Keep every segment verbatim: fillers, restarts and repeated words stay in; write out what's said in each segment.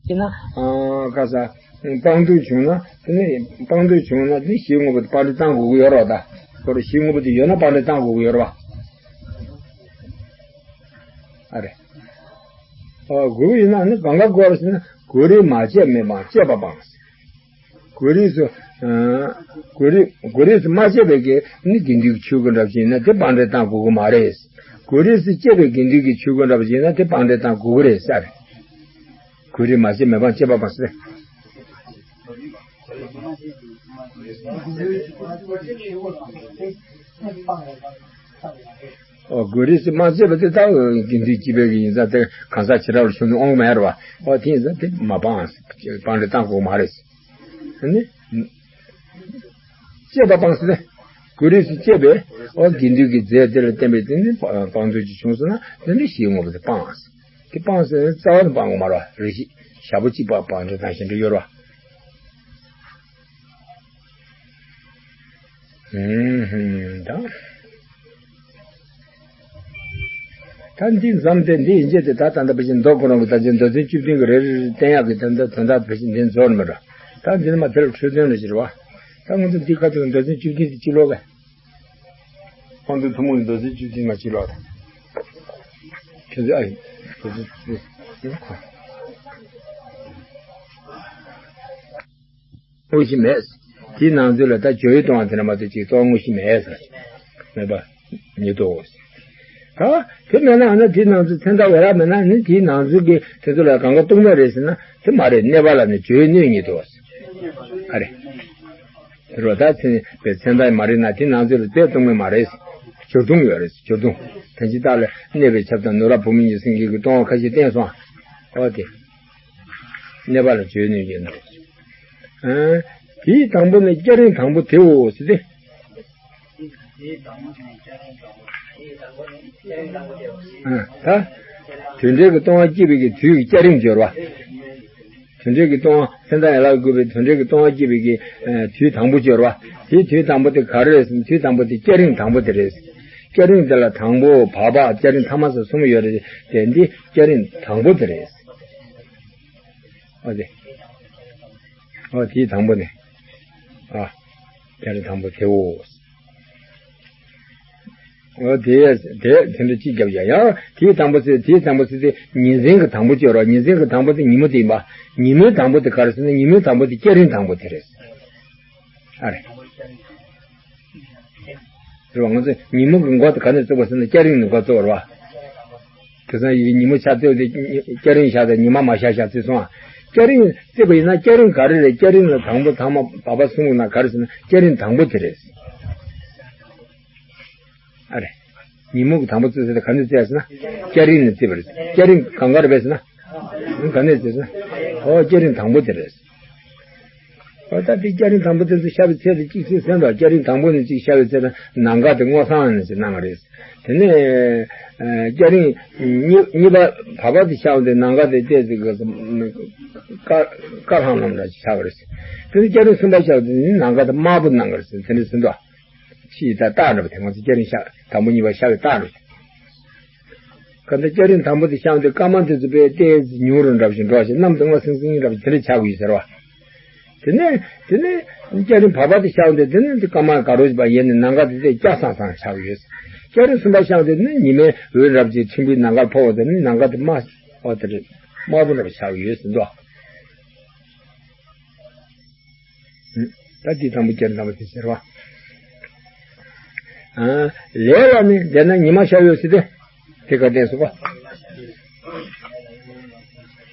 ཡིན་ན། ཨ། ག་ས། སྤང་འདོད་བྱུང་ན་དེ་ནི་སྤང་འདོད་བྱུང་ན་དེ་ནི་གཞི་དངོས་པོ་དེ་སྤང་འདོད་བཏང་དགོས་ཀྱི་ཡོད་རེད་བ། ད་ཁོ་རང་གཞི་དངོས་པོ་དེ་ཡོད་ན་སྤང་འདོད་བཏང་དགོས་ཀྱི་ཡོད་རེད་བ། ཨ་རེད། ཨ། དགོས་ཀྱི་ཡིན་ན་ནི་གང་ག་དགོས་རེད་ཟེར་ན། གོ་རིམ་མ་བཅད་མི་སྤང་བཅད་པ་སྤངས། གོ་རིམ་སུ། ཨ། གོ་རིམ་གོ་རིམ་སུ་མ་བཅད་པའི་གི་ནི་དགེ་འདུན་གྱི་ཆོས་གོས་འདྲ་བ་ཞིག་ཡིན་ན་དེ་སྤང་འདོད་བཏང་དགོས་ཀྱི་མ་རེད། གོ་རིམ་སུ་བཅད་པའི་དགེ་འདུན་གྱི་ཆོས་གོས་འདྲ་བ་ཞིག་ཡིན་ན་དེ་སྤང་འདོད་བཏང་དགོས་ཀྱི་རེད་ཟེར། གོ་རིམ་མ་བཅད་མི་སྤང་བཅད་པ་སྤངས་ཟེར། ཨོ། གོ་རིམ་སུ་མ་བཅད་པ་དེ་ད་དགེ་འདུན་གཅིག་པའི་གི་ཡིན་ཙང་དེ་གང་ཟག་བྱེ་བྲག་ལ་ཤོང་ནས་དབང་མེད་རེད་བ། ཨོ། དེ་ཡིན་ཙང་དེ་མ་སྤང་། སྤང་འདོད་བཏང་དགོས་མ་རེད། ནི། བཅད་པ་སྤངས་ཟེར་ན། གོ་རིམ་སུ་བཅད་པས། ཨོ། དགེ་འདུན་གྱི་རྫས་དེ་ལ་བརྟེན་པའི་དེ་ནི་སྤང་འདོད་ཅིག་བྱུང་སོང་ན་དེ་ནི་གཞི་དངོས་པོ་དེ་སྤངས། དེ་སྤངས་ཟེར་ན་རྩ་བ་ནས་སྤང་དགོས་མ་རེད་བ། རེ་ཞིག་ཞག་པོ་གཅིག་པ་སྤང་འདོད་བཏང་བཞིན་དུ་ཡོད་རེད་བ། ཨུམ་ཧུམ། ད། ད་འདི་མཚམས་དེ་འདི་ཡིན་རྗེས་དེ་ད་ད་ལྟ་ཕལ་ཆེར་མདོ་ཁོ་རང་གི་ད་ཅི་མདོ་ཚན་བཅུ་བདུན་གྱི་རེ་རེ་བསྟན་ཡག་གི་ད་ལྟ་དོན་དག་ཕལ་ཆེར་འདི་རྫོགས་ནི་མ་རེད། ད་འདི་ནི་མ་དེ་ལ་འཕྲོས་དོན་ལ་ཕྱིར་བ། ད་ང་ཚོ་འདི་ཁ་ཐུག་མདོ་ཚན་བཅུ་བདུན་དེ་གཅིག་ཀློག་གི། ཁོང་ཚོ་ཐུན་མོང་གི་མདོ་ཚན་བཅུ་བདུན་མ་གཅིག་ཀློག་དང་། ཁྱེད་ཚོ་ཨ་ཡིན། མདོ་ཚན་བཅུ་བདུན། དངོས་གཞི་མེད། དེའི་ནང་ཚུལ་ལ་ད་སྦྱོར་བའི་སྟོང་བ་དེ་འདྲ་མ་གཏོགས་ཅིག་སྟོང་དངོས་གཞི་མེད་ཟེར། མེད་པ་ཉིད་དོ། ད་དེ་མེད་ན་ཨ་ན་དེའི་ནང་ཚུལ་མཚན་རྟགས་བེ་རག་མེད་ན་ནི་དེའི་ནང་ཚུལ་གྱི་དེ་ཚོ་ལ་གང་ག་སྟོང་མེད་རེད་ཟེར་ན་དེ་མ་རེད། གནས་པ་ལ་ནི་སྦྱོར་བའི་སྣོད་ཉིད་དོ། ཨ་རེད། དེ་རོ་ད་མཚན་པའི་མཚན་རྟགས་མ་རེད་ན་དེའི་ནང་ཚུལ་ལ་དེ་སྟོང་མེད་མ་རེད། སྦྱོར་སྟོང་ཡོད་རེད། སྦྱོར་སྟོང་། དོན་སྤྱི་རྟགས་ལ་གནས་པས་ཁྱབ་དང་ནུབ་ར་བུམ་ཉིད་སེང་གེ་གི་སྟོང་བ་ཁ་ཤས་བསྟན་སོང་། ཨོ་དེ། གནས་པ་ལ་སྦྱོར་བའི་སྣོད་ཀྱི་ནོ། ཨ། དེའི་དང་པོ་ནི་སྐྱ་རེངས་དང་པོ་དེའོ་ཟེར་ཏེ། ཨ། ད། དོན་འབྲེལ་གྱི་སྟོང་བ་སྐྱེས་པའི་གི་དུས་ཀྱི་སྐྱ་རེངས་སྦྱོར་བ། དོན་འབྲེལ་གྱི་སྟོང་བ་མཚན་རྟགས་ཡན་ལག་དགུ་པའི་དོན་འབྲེལ་གྱི་སྟོང་བ་སྐྱེས་པའི་གི་ཨ་དུས་དང་པོ་སྦྱོར་བ། དེའི་དུས་དང་པོ་དེ་ག་རེ་རེད་ཟེར་ན་དུས་དང་པོ་དེ་སྐྱ་རེངས་དང་པོ་དེ་རེད། སྐྱ་རེངས་དེ་ལ་དང་པོ་བར་པ་སྐྱ་རེངས་ཐ་མ་ཟེར་གསུམ་ཡོད་རེད་དེ་འདི་སྐྱ་རེངས་དང་པོ་དེ་རེད། ཨོ་དེ། ཨོ་དེའི་དང་པོ་ནི། ཨ། སྐྱ་རེངས་དང་པོ་དེའོ། ཨོ་དེ་དེ་དེ་འདྲ་གཅིག་རྒྱབ་ཡ་ཡང་དེའི་དང་པོ་ཚེ་དེའི་དང་པོ་ཚེ་དེ་ཉིན་མཚན་གྱི་དང་པོ་སྦྱོར་བ། ཉིན་མཚན་གྱི་དང་པོ་དེ་ཉིན་མོ་དེ་ཡིན་པ། ཉིན་མོའི་དང་པོ་དེ་ག་རེ་ཟེར་ན་ཉིན་མོའི་དང་པོ་དེ་སྐྱ་རེངས་དང་པོ་དེ་རེད། ཨ་རེད། རེད་བ། ང་ཚོས་ཉིན་མོ་གི་འགོ་དེ་ག་ནས་བཙུགས་པ་ཟེར་ན་སྐྱ་རེངས་ནས་འགོ་བཙུགས་པ་རེད་བ། དེང་སང་ཡི་ཉིན་མོ་ཆ་བཙུགས་ཏེ་སྐྱ་རེངས་ཤར་དང་ཉི་མ་མ་ཤར་ཤར་བརྩི་སོང་ཨ། སྐྱ་རེངས་བརྩིས་པ་ཡིན་ན་སྐྱ་རེངས་ག་རེ་རེད། སྐྱ་རེངས་ལ་དང་པོ་ཐ་མ་བར་པ་གསུམ་ཡོད་ན་ག་རེ་ཟེར་ན་སྐྱ་རེངས་དང་པོ་དེ་རེད། ཨ་རེད། ཉིན་མོ་གི་དང་པོ་བརྩིས་ཟེར་ཏེ་ག་ནས་བརྩིས་ཟེར་ན། སྐྱ་རེངས་ནས་བརྩིས་པ་རེད། སྐྱ་རེངས་གང་ག་རེད་པས་ཟེར་ན། ག་ནས་བརྩིས་ཟེར་ན། ཨོ་སྐྱ་རེངས་དང་པོ་དེ་རེད། ཨོ་ད་དེ་སྐྱ་རེངས་དང་པོ་དེ་ཚོ་ཤར་བའི་ཚད་དེ་གཅིག་ཚེ་ཟེར་འདུག་སྐྱ་རེངས་དང་པོ་ནས་གཅིག་ཤར་བའི་ཚད་དེ་ནམ་མཁའ་དེ་སྔོ་སངས་ནས་ཅིག་སྣང་བ་རེད། དེ་ནས་ཨ་སྐྱ་རེངས་གཉིས་གཉིས་པ་བར་པ་དེ་ཤར་བ་དེ་ནམ་མཁའ་དེ་བལྟས་ཚེ་ག་དཀར་དཀར་ལྷང་ལྷང་འདྲ་ཅིག་ཤར་བ་རེད། དེ་ནས་སྐྱ་རེངས་གསུམ་པ་ཤར་བ་དེ་ནི་ནམ་མཁའ་དེ་དམར་པོ་སྣང་བ་རེད། དེ་འདྲ་ཟེར་འདུག་ཕྱིའི་ད་རྟགས་འདྲ་པོ་དེ་ང་ཚོ་སྐྱ་རེངས་ཤར་དང་པོ་གཉིས་པ་ཤར་བའི་རྟགས་འདྲ་པོ་དེ། ག་འདྲ་སྐྱ་རེངས་དང་པོ་དེ་ཤར་དུས་སྐར་མ་དེ་ཚོ་དཔེ་ཏོག་ཙམ་ཉུང་རུ་འདྲ་པོ་ཞིག་འགྲོ་བཞིན་གནམ་དེ་སྔོ་སིང་སིང་འདྲ་པོ་དེ་འདྲ་ཆགས་ཀྱི་ཡོད་ཟེར་བ། དེ་ནས་དེ་ནས་སྐྱ་རེངས་བར་པ་དེ་ཤར་དུས་དེ་ནས་དེ་སྐར་མ་དགའ་རོགས་ཞིག་པ་ཡིན་ནས་ནམ་མཁའ་དེ་དེ་སྐྱ་སང་སང་ཆགས་ཀྱི་ཡོད། སྐྱ་རེངས་གསུམ་པ་ཤར་དུས་ནི་ཉི་མའི་འོད་འདྲ་པོ་ཅིག་ཕྲེང་བའི་ནམ་མཁར་ཕོག་པ་དེ་ནི་ནམ་མཁའ་དེ་དམར་ཨོ་དེ་རེད། དམར་པོ་འདྲ་པོ་ཆགས་ཀྱི་ཡོད་ཟེར་འདུག་ད་དེའི་དང་པོ་སྐྱ་རེངས་དང་པོ་དེ་ཟེར་བ། ཨ། ལས་ལ་ནི་དེ་ན་ཉི་མ་ཤར་ཡོད་ཟེར་ཏེ། དེ་ག་བསྟན་སོང་བ།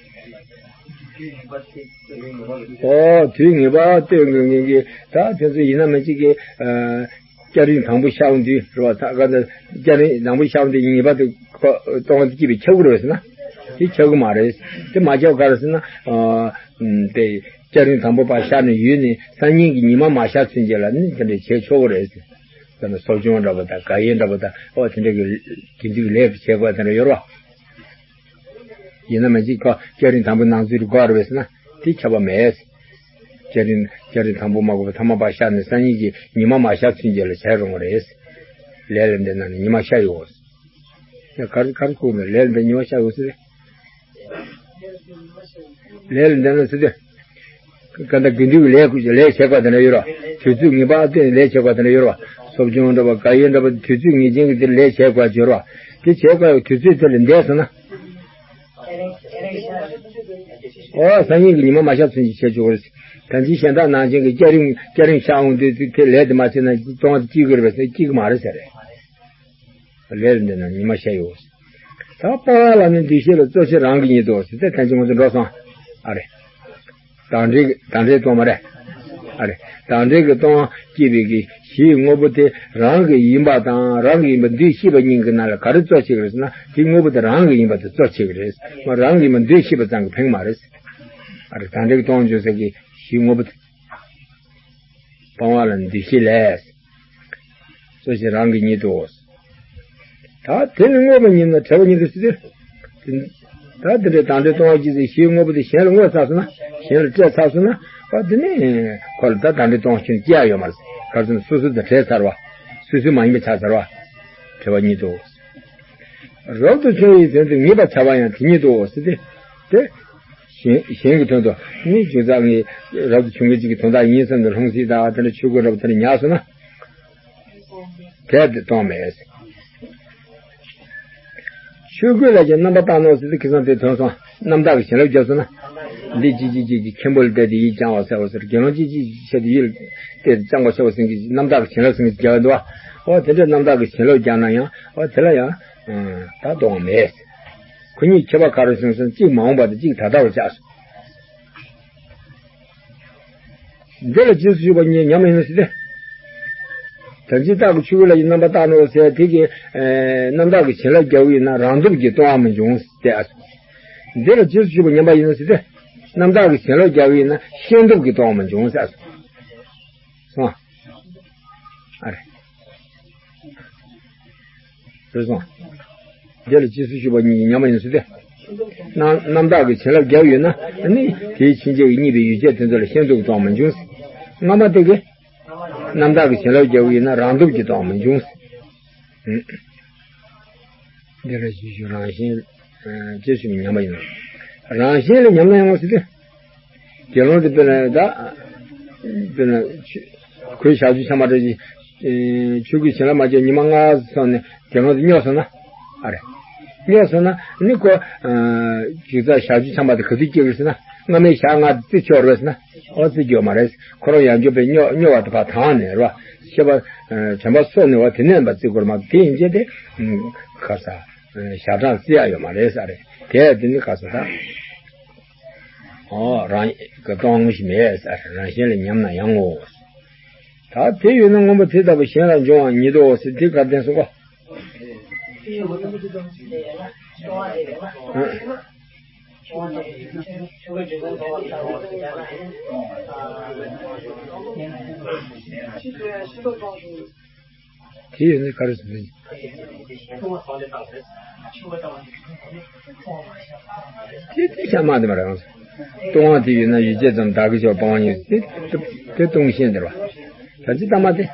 ཨོ་དུས་ངེས་པ་སྟོན་དགོས་ངེས་ཀྱི་ད་དེ་ཚོ་ཡིན་ན་མི་གཅིག་གི་ཨ། སྐྱ་རེངས་དང་པོ་ཤར་དུས་རེད་བ། ད་ག་ད་སྐྱ་རེངས་དང་པོ་ཤར་དུས་ངེས་པ་དེ་ཁོ་སྟོང་བ་དེ་སྐྱེས་པའི་ཁྱབ་ཀྱི་རེད་ཟེར་ན། དེ་ཁྱབ་ཀྱི་མ་རེད། དེ་མ་ཁྱབ་ག་རེ་ཟེར་ན། ཨ། དེ། སྐྱ་རེངས་དང་པོ་ཕར་ཤར་ནས་ཡུལ་ནས་སང་ཉིན་གྱི་ཉི་མ་མ་ཤར་ཚུན་ཆད་ལ་ནི་དེ་འདྲ་བྱེད་ཆོག་གི་རེད། ད་ནི་གསོ་སྦྱོང་འདྲ་པོ་དང་དགག་དབྱེ་འདྲ་པོ་དང་ཨོ་དེ་འདྲ་གི་དགེ་འདུན་གྱི་ལས་དེ་བྱེད་དགོས་དེ་འདྲ་ཡོད་རེད་བ། ཡིན་ན་མ་གཅིག་ཁོ་སྐྱ་རེངས་དང་པོ་ནང་ཚུད་དགོས་རེད་པས་ཟེར་ན་དེ་ཁྱབ་པ་མེད། སྐྱ་རེངས་སྐྱ་རེངས་དང་པོ་མ་དགོས་པ་ཐ་མ་ཕར་ཤར་ནས་སང་ཉིན་གྱི་ཉི་མ་མ་ཤར་ཚུན་ཆད་ལ་བྱས་རུང་བ་རེད། ལས་ལ་འདི་ན་ནི་ཉི་མ་ཤར་ཡོད། ཡ་གར་གར་ཁུག་ནས་ལས་ལ་འདི་ཉི་མ་ཤར་ཡོད་ཟེར། ལས་ལ་འདི་ན་སུ་དེ། ག་འདྲ་དགེ་འདུན་གྱི་ལས་ཀུན་གྱི་ལས་བྱེད་པ་དེ་འདྲ་ཡོད་ར། དུས་ཚོད་ངེས་པ་བསྟན་ལས་བྱེད་པ་དེ་འདྲ་ཡོད་ར། སློབ་སྦྱོང་འདྲ་བ་དགག་དབྱེ་འདྲ་བ་དུས་ཚོད་ངེས་ཅན་གྱི་དེ་ལས་བྱེད་པ་བྱེད་ར། དེ་བྱེད་པ་དུས་ཚོད་དེ་ལ་འདས་སོང་ན། ཨོ་སང་ཉིན་གྱི་ཉི་མ་མ་ཤར་ཚུན་ཅིག་བྱེད་ཆོག་རེད། ད་ཅི་གཞན་དག་ནང་བཞིན་གྱི་སྐྱ་རིང་སྐྱ་རིང་ཤར་འོང་དུས་དེ་ལས་དེ་མ་བྱས་ན་གཏོང་བ་དེ་སྐྱིད་གི་རེད་པས་སྐྱིད་གི་མ་རེད་ཟེར་རེད། ལས་ལ་འདི་ན་ཉི་མ་ཤར་ཡོད། ད་སྤང་བ་ལ་ནི་འདུ་ཤེས་ལ་གཙོ་ཆེ་རང་གི་ཉིད་དོ་ཟེར་ཏེ་ཐན་ཅིག་ང་ཚོ་འགྲོ་སོང་། ཨ་རེ། དང་འབྲེལ་གྱི་དང་འབྲེལ་གཏོང་བ་རེད། ཨ་རེ། དང་འབྲེལ་གྱི་གཏོང་བ་སྐྱེས་པའི་གི་གཞིའི་དངོས་པོ་དེ་རང་གི་ཡིན་པ་དང་རང་གི་ཡིན་པ་འདུས་ཤེས་པ་གཉིས་ཀྱི་ནང་ལ་ག་རེ་གཙོ་ཆེ་གི་རེད་ཟེར་ན་དེའི་དངོས་པོ་དེ་རང་གི་ཡིན་པ་དེ་གཙོ་ཆེ་གི་རེད། མ་རང་གི་ཡིན་པ་འདུས་ཤེས་པ་ཙམ་གྱིས་ཕན་གྱི་མ་རེད། ཨ་རེ། དང་འབྲེལ་གྱི་གཏོང་བ་འཇོག་ས་གི་གཞིའི་དངོས་པོ་དེ། སྤང་བ་ལ་འདུ་ཤེས་ལས། གཙོ་ཆེ་རང་གི་ཉིད་དོ། ད་དེ་ནི་དངོས་པོ་ཉིད་ན་བྲལ་བ་ཉིད་དུ་ཟེར། ད་དེ་འདྲའི་དང་འབྲེལ་གཏོང་བ་ཅི་ཟེར་གཞིའི་དངོས་པོ་དེ་གཞན་ལ་བསྔོས་ཚར་སོང་ན་གཞན་ལ་སྤྲད་ཚར་སོང་ན་ཨ་དེ་ནི་ཁོ་ལ་ད་དང་འབྲེལ་གཏོང་བ་ཁྱོད་སྐྱེ་ཡ་ཡོད་མ་རེད། ག་རེ་ཟེར་ན་སོ་སོ་དང་བྲལ་ཚར་བ། སོ་སོའི་མ་ཡིན་པ་ཆགས་ཚར་བ། བྲལ་བ་ཉིད་དོ། རབ་ཏུ་བྱུང་བའི་དོན་དུ་ངེས་པར་བྱ་བ་ཡང་དེ་ཉིད་དོ་ཟེར་ཏེ། དེ། གཞན་གཞན་གྱི་དོན་དུ་ནི་རྒྱུ་མཚན་ངས་རབ་ཏུ་བྱུང་མཁན་གཅིག་གི་དོན་དག་ཡིན་བསམ་ནས་ལྷུང་བཟེད་དང་དེ་འདྲ་ཆོས་གོས་འདྲ་པོ་དེ་འདྲ་ཉར་སོང་ན། དེ་དེ་གཏོང་མེད། ཆོས་གོས་ལ་ཀྱང་རྣམ་པར་བལྟ་ནོ་ཟེར་ཏེ་ཁེ་བཟང་དེ་ཐོན་སོང་། རྣམ་དག་གི་བྱིན་རླབས་བརྒྱབ་སོང་ན། འདི་ཅི་ཅི་ཅི་ཅི་མཁན་པོ་ལ་བལྟས་ཏེ་ཡིད་བཅང་བ་ཟེར་བ་ཟེར་དགེ་སློང་ཅི་ཅི་ཅི་བྱས་ཏེ་ཡིད་བལྟས་ཏེ་བཅང་བ་ཟེར་བ་ཟེར་གྱི་རྣམ་དག་གི་བྱིན་རླབས་ཟེར་གྱི་བརྒྱབ་འདུག་བ། འོ་དེ་འདྲའི་རྣམ་དག་གི་བྱིན་རླབས་བརྒྱབ་ན་ཡང་འོ་དེ་ལ་ཡང་ད་གཏོང་མེད། ཁོ་གཉིས་ཁྱད་པར་ག་རེ་བྱུང་སོང་གཅིག་མ་འོངས་པ་དང་གཅིག་ད་ལྟ་བར་བཅག་སོང་། འདི་ལ་རྗེས་སུ་ཞུགས་པ་ཉིད་ཉམས་ཡིན་ཟེར་ཏེ། ད་ཅི་རྟག་གི་ཆོས་གོས་ལ་ཡི་རྣམ་པར་བལྟ་ནོ་ཟེར་དེ་གི་རྣམ་དག་གི་བྱིན་རླབས་རྒྱག་ཡིན་ན་རང་སྟོབས་ཀྱིས་གཏོང་བ་མི་འབྱུང་ཟེར་ཏེ། འདི་ལ་རྗེས་སུ་ཞུགས་པ་ཉམས་པ་ཡིན་ཟེར་ཏེ། རྣམ་དག་གི་བྱིན་རླབས་རྒྱག་ཡིན་ན་ཤེས་སྟོབས་ཀྱིས་གཏོང་བ་མི་འབྱུང་ཟེར། སོང་། ཨ་རེ། རེད་སོང་། དེ་ལ་རྗེས་སུ་ཞུགས་པ་ཉིད་ཀྱིས་ཉམས་པ་ཡིན་ཟེར་ཏེ། རྣམ་རྣམ་དག་གི་བྱིན་རླབས་བརྒྱབ་ཡོད་ན་ནི་དེའི་ཕྱིན་ཆད་ཀྱི་གཉིས་པའི་ཡུལ་ཅན་དེ་ཚོ་ལ་ཤེས་སྟོབས་གཏོང་མི་འབྱུང་། སྔ་མ་དེ་གི་རྣམ་དག་གི་བྱིན་རླབས་བརྒྱབ་ཡོད་ན་རང་སྟོབས་ཀྱིས་གཏོང་མི་འབྱུང་། འདི་ལ་རྗེས་སུ་རང་བཞིན་རྗེས་སུ་ཉམས་པ་ཡིན་ན། རང་བཞིན་ལ་ཉམས་ན་ཡང་ཟེར་ཏེ། དགེ་སློང་དེ་དཔེར་ན་ད། དཔེར་ན། ཁོའི་ཞག་བཅུ་ཆ་མ་འདྲ་ཞིག་ཆོས་གོས་བྱིན་རླབས་མ་བརྒྱབ་ཉི་མ་ལྔ་སོང་ནས་དགེ་སློང་དེ་སྨྱོ་སོང་ན། ཨ་རེ། སྨྱོ་སོང་ན་ནི་ཁོ། ཇི་ལྟར་ཞག་བཅུ་ཆ་མ་དེ་ག་དུས་སྐྱེ་གི་རེད་ཟེར་ན་སྔ་མའི་ཞག་ལྔ་དེ་རྩི་ཆོག་རེད་ཟེར་ན་ཨོ་རྩི་རྒྱུ་མ་རེད། ཁོ་རང་ཡང་འཇོག་པའི་སྨྱོ་སྨྱོ་བ་དེ་ཕར་དྭངས་ནས་རེད་བ། ཤེས་པ། དྲན་པ་སོ་ནས་བ་དེ་ནས་ཡིན་པ་རྩི་དགོས་མ་དེ་ཡིན་རྗེས་དེ། ཁ་ས། ཞག་གྲངས་བརྩི་ཡ་ཡོད་མ་རེད་ས་རེད། དེ་དེ་ནི་ག་ས་ད། ཨོ་རང་གི་གཏོང་ངོ་ཞིག་མེད་ས་རེད། རང་བཞིན་ལ་ཉམས་ན་ཡང་ངོ་། ད་དེ་ཡོད་ན་སྔོན་པོ་དེ་ལྟ་བུ་གཞན་ལ་འབྱུང་བ་ཉིད་དོ་ཟེར་དེ་ག་བསྟན་སོང་གོ། དེ་ཡོད་ན་ག་རེ་ཟེར་ན། དེ་དེ་ཤ་མ་དེ་མ་རེད། ལྟུང་བ་དེ་ཡོད་ན་ཡིད་ཆེས་ཙམ་བདག་གི་ཆོག་སྤང་བ་ཡིན་དེ་དེ་ལྟུང་བཤད་འདིར་བ། ད་ཅི་ལྟ་མ་དེ།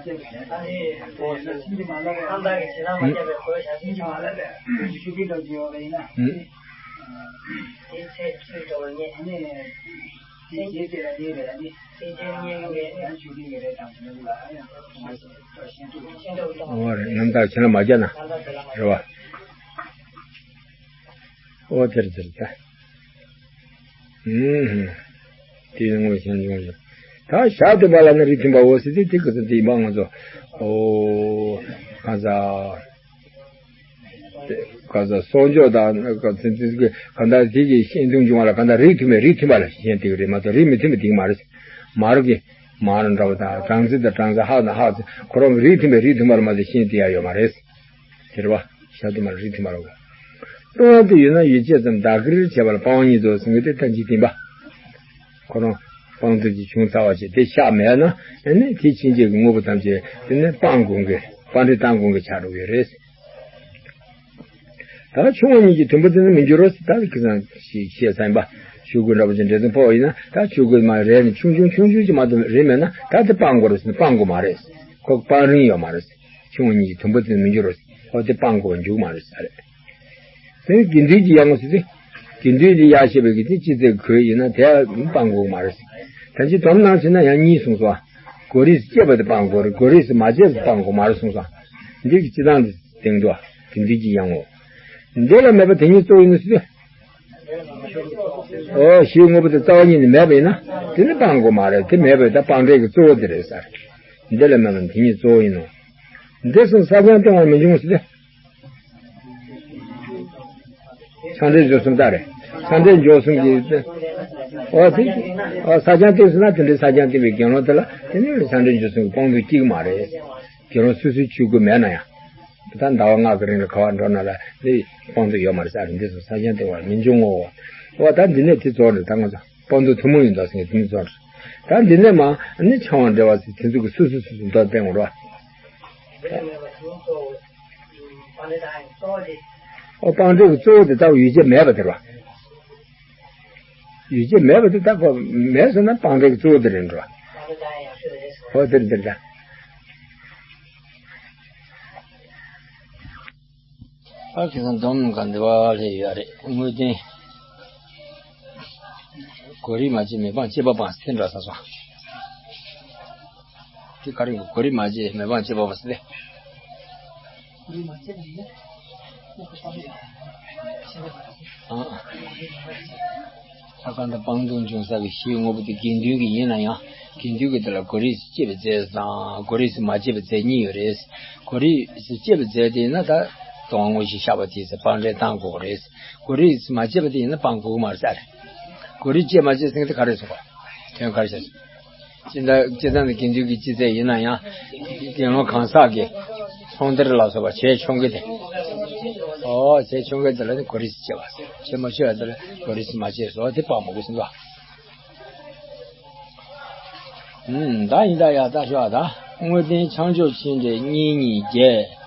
འོ་རེད། རྣམ་དག་བྱིན་རླབས་མ་བརྒྱབ་ན་རེད་བ། འོ་དེར་དེར་ད། ཨུམ། དེ་ཡང་ངོ་ཤེས་འབྱུང་ཞིང་། ད་ཞག་བདུན་པ་ལ་ནི་རིགས་མཐུན་པའོ་ཟེར་ཏེ་དེ་ག་ཚོད་དེ་ཡིན་པ་ང་ཚོ། ཨོ། གང་ཟག་ག་ས་གསོག་འཇོག་དང་ག་ཚོད་ཚོད་ཀྱི་གང་ལྟར་དེ་གི་ཤེས་འདུན་འབྱུང་བ་ལ་གང་ལྟར་རིགས་མཐུན་པའི་རིགས་མཐུན་པ་ལ་ཤེས་དེ་གི་རེད་མ་གཏོགས་རིགས་མི་མཐུན་པ་དེ་གི་མ་རེད། མར་གྱི་མར་འདྲ་བ་དང་སྦྲང་རྩི་དང་སྦྲང་རྩི་ཧག་དང་ཧག་ཚོ་ཁོ་རང་གི་རིགས་མཐུན་པའི་རིགས་མཐུན་པ་ལ་མ་གཏོགས་ཤེས་དེ་ཡ་ཡོད་མ་རེད། དེ་རེད་བ། ཞག་དུ་མར་རིགས་མཐུན་པ་ལ་གོ། ལྟུང་བ་དེ་ཡོད་ན་ཡིད་ཆེས་ཙམ་བདག་གིར་བྱས་པ་ལ་སྤང་བ་ཉིད་དོ་ཟེར་མཁན་དེ་ཐམས་ཅད་བསྟན་པ། ཁོ་རང་སྤང་ཐུབ་ཀྱི་བྱུང་ཚར་བ་ཅིག་དེ་ཤ་མེད་ན་ཨ་ནི་དེ་ཕྱིན་ཆད་ཀྱི་དངོས་པོ་ཐམས་ཅད་དེ་ནི་སྤང་དགོས་ཀྱི་སྤང་འདྲེན་བཏང་དགོས་ཀྱི་ཆགས་འགྲོ་གི་རེད། ད་ཆུང་བ་ཉིད་ཀྱི་དུམ་བུ་དེ་ནི་མི་འགྱུར་རོ་ཟེར་ད་ཁི་སང་ཞིག་བཤད་ས་ཡིན་པ། ཆོས་གོས་འདྲ་པོ་ཅིག་འདྲེ་ཚོ་ཕོག་ཡིན་ན་ད་ཆོས་གོས་མ་རེད་ནི་ཆུང་ཆུང་ཆུང་ཆུང་ཅིག་མ་གཏོགས་རེད་མེད་ན་ད་དེ་སྤང་དགོས་རེད་ཟེར་ན་སྤང་དགོས་མ་རེད། ཁོ་སྤང་རིན་ཡོད་མ་རེད། ཆུང་བ་ཉིད་ཀྱི་དུམ་བུ་དེ་ནི་མི་འགྱུར་རོ་ཟེར་ཨོ་དེ་སྤང་དགོས་པ་འཇུག་མ་རེད་ཟེར་རེད། དེ་ནི་དགེ་འདུན་གྱི་ཡང་ངོ་ཟེར་ཏེ། དགེ་འདུན་དེ་ཡར་བཤད་པའི་གི་དེ་ཅི་ཚེ་གོས་ཡིན་ན་དེ་སྤང་དགོས་མ་རེད། ད་ཅི་དོམ་ནང་ཕྱིན་ན་ཡང་གཉིས་གསུངས་སོང་། གོ་རིས་བཅད་པ་དེ་སྤང་དགོས་རེད། གོ་རིས་མ་བཅད་པ་སྤང་དགོས་མ་རེད་གསུངས་སོང་། འདི་གི་སྤྱི་བཏང་དེ་སྟེང་དུ་དགེ་འདུན་གྱི་ཡང་ངོ་། འདི་ལ་མེད་པ་དེ་ཉིད་གཙོ་བོ་ཡིན་ནོ་ཟེར། ཨོ་ཞེས་དངོས་པོ་དེ་རྩ་བ་ཉིད་ནས་མེད་པ་ཡིན་ན་དེ་ནི་སྤང་དགོས་མ་རེད། དེ་མེད་པས་ད་སྤང་འབྲས་ཀྱི་གཙོ་བོ་དེ་རེད་ཟེར། འདི་ལ་མེད་པ་དེ་ཉིད་གཙོ་བོ་ཡིན་ནོ། འདི་གསུངས་ས་སྦྱང་སྟེང་བར་མི་འབྱུང་ཟེར་ཏེ། ཆང་འདྲེན་འཇོག་གསུམ་ལྟར་རེད། ཆང་འདྲེན་འཇོག་གསུམ་གྱི། ཨོ་དེ། ཨོ་ས་སྦྱང་སྟེང་ཟེར་ན་དེ་འདྲའི་ས་སྦྱང་སྟེང་བའི་དགེ་སློང་དེ་ལ་དེ་ནི་ཆང་འདྲེན་འཇོག་གསུམ་གྱི་སྤང་ཐུབ་ཀྱི་མ་རེད། དགེ་སློང་སོ་སོའི་ཆོས་སྐུ་མེད་ན་ཡང་། ད་ཟླ་བ་ལྔ་གི་རིང་ལ་ག་བ་འགྲོ་ན་ལ་ནི་སྤང་ཐུབ་ཡོད་མ་རེད་ཟེར། འདི་ཚོ་ས་སྦྱང་སྟེང་བར་མི་འབྱུང་ངོ་། ཨོ་ད་འདི་ནས་དེ་རྫོགས་རེད། ད་ང་ཚོ་སྤང་ཐུབ་ཐུན་མོང་ཡིན་ད་ཟེར་མཁན་དེ་ནི་རྫོགས་རེད། ད་འདི་ནས་མ་ནི་ཆང་བ་འདྲ་བ་ཟེར་དེ་ཚོ་གི་སོ་སོ་སོ་སོ་མདོ་སྟེང་བར་བ། ཨོ་སྤང་འབྲས་ཀྱི་གཙོ་བོ་དེ་ལྟ་བུ་ཡུལ་ཅན་མེད་པ་དེ་རེད་བ། ཡུལ་ཅན་མེད་པ་དེ་ལྟ་བུ་མེད་ཟེར་ན་སྤང་འབྲས་ཀྱི་གཙོ་བོ་དེ་རེད་འགྲོ། ཨོ་དེ་རེད་དེ་རེད། ཨ་ཁེ་སང་སྡོམ་ག་འདི་བ་ལས་ཡོད་རེད། དངོས་བསྟན། གོ་རིས་མ་བཅད་མི་སྤང་བཅད་པ་སྤང་ཟེར་འགྲོ་ས་སོང་། དེ་ག་རེ་གོ་རིས་མ་བཅད་མི་སྤང་བཅད་པ་སྤང་ཟེར་ཏེ། ཨ། ད་གང་ལྟར་སྤང་ཐུབ་འབྱུང་ས་གི་གཞི་དངོས་པོ་དེ་དགེ་འདུན་གྱི་ཡིན་ན་ཡང་དགེ་འདུན་གྱི་དེ་ལ་གོ་རིས་བཅད་པའི་རྫས་དང་གོ་རིས་མ་བཅད་པའི་རྫས་གཉིས་ཡོད་རེད། གོ་རིས་བཅད་པའི་རྫས་དེ་ཡིན་ན་ད་དོན་དངོས་གཞི་བཞག་པ་དེ་ཚེ་སྤང་འབྲས་བཏང་དགོས་རེད། གོ་རིས་མ་བཅད་པ་དེ་ཡིན་ན་སྤང་དགོས་མ་རེད་ཟེར། གོ་རིས་བཅད་མ་བཅད་ཟེར་མཁན་དེ་ག་རེ་ཟེར་བ། དོན་ག་རེ་བྱས་སོང་། སྤྱི་ཟླ་སྤྱི་ཟླ་འདི་དགེ་འདུན་གྱི་སྤྱི་ཚེས་ཡིན་ན་ཡང་། དགེ་སློང་གང་ཟག་གི་ཚོང་སྡེར་ལ་སོགས་པ་བྱས་ཆོག་གི་དེ། ཨོ་བྱས་ཆོག་གི་དེ་ལ་ནི་གོ་རིས་བཅད་པ་ཟེར། བྱས་མ་ཆོག་ཡ་དེ་ལ་གོ་རིས་མ་བཅད་སོ་དེ་སྤང་མ་དགོས་ཟེར་བ། ཨུམ་ད་ཡིན་ད་ཡ་ད་ཤོག་ད། དངོས་བསྟན་ཆང་འཇོག་ཕྱིས་འདྲེས་གཉིས་གཉིས་བརྒྱད།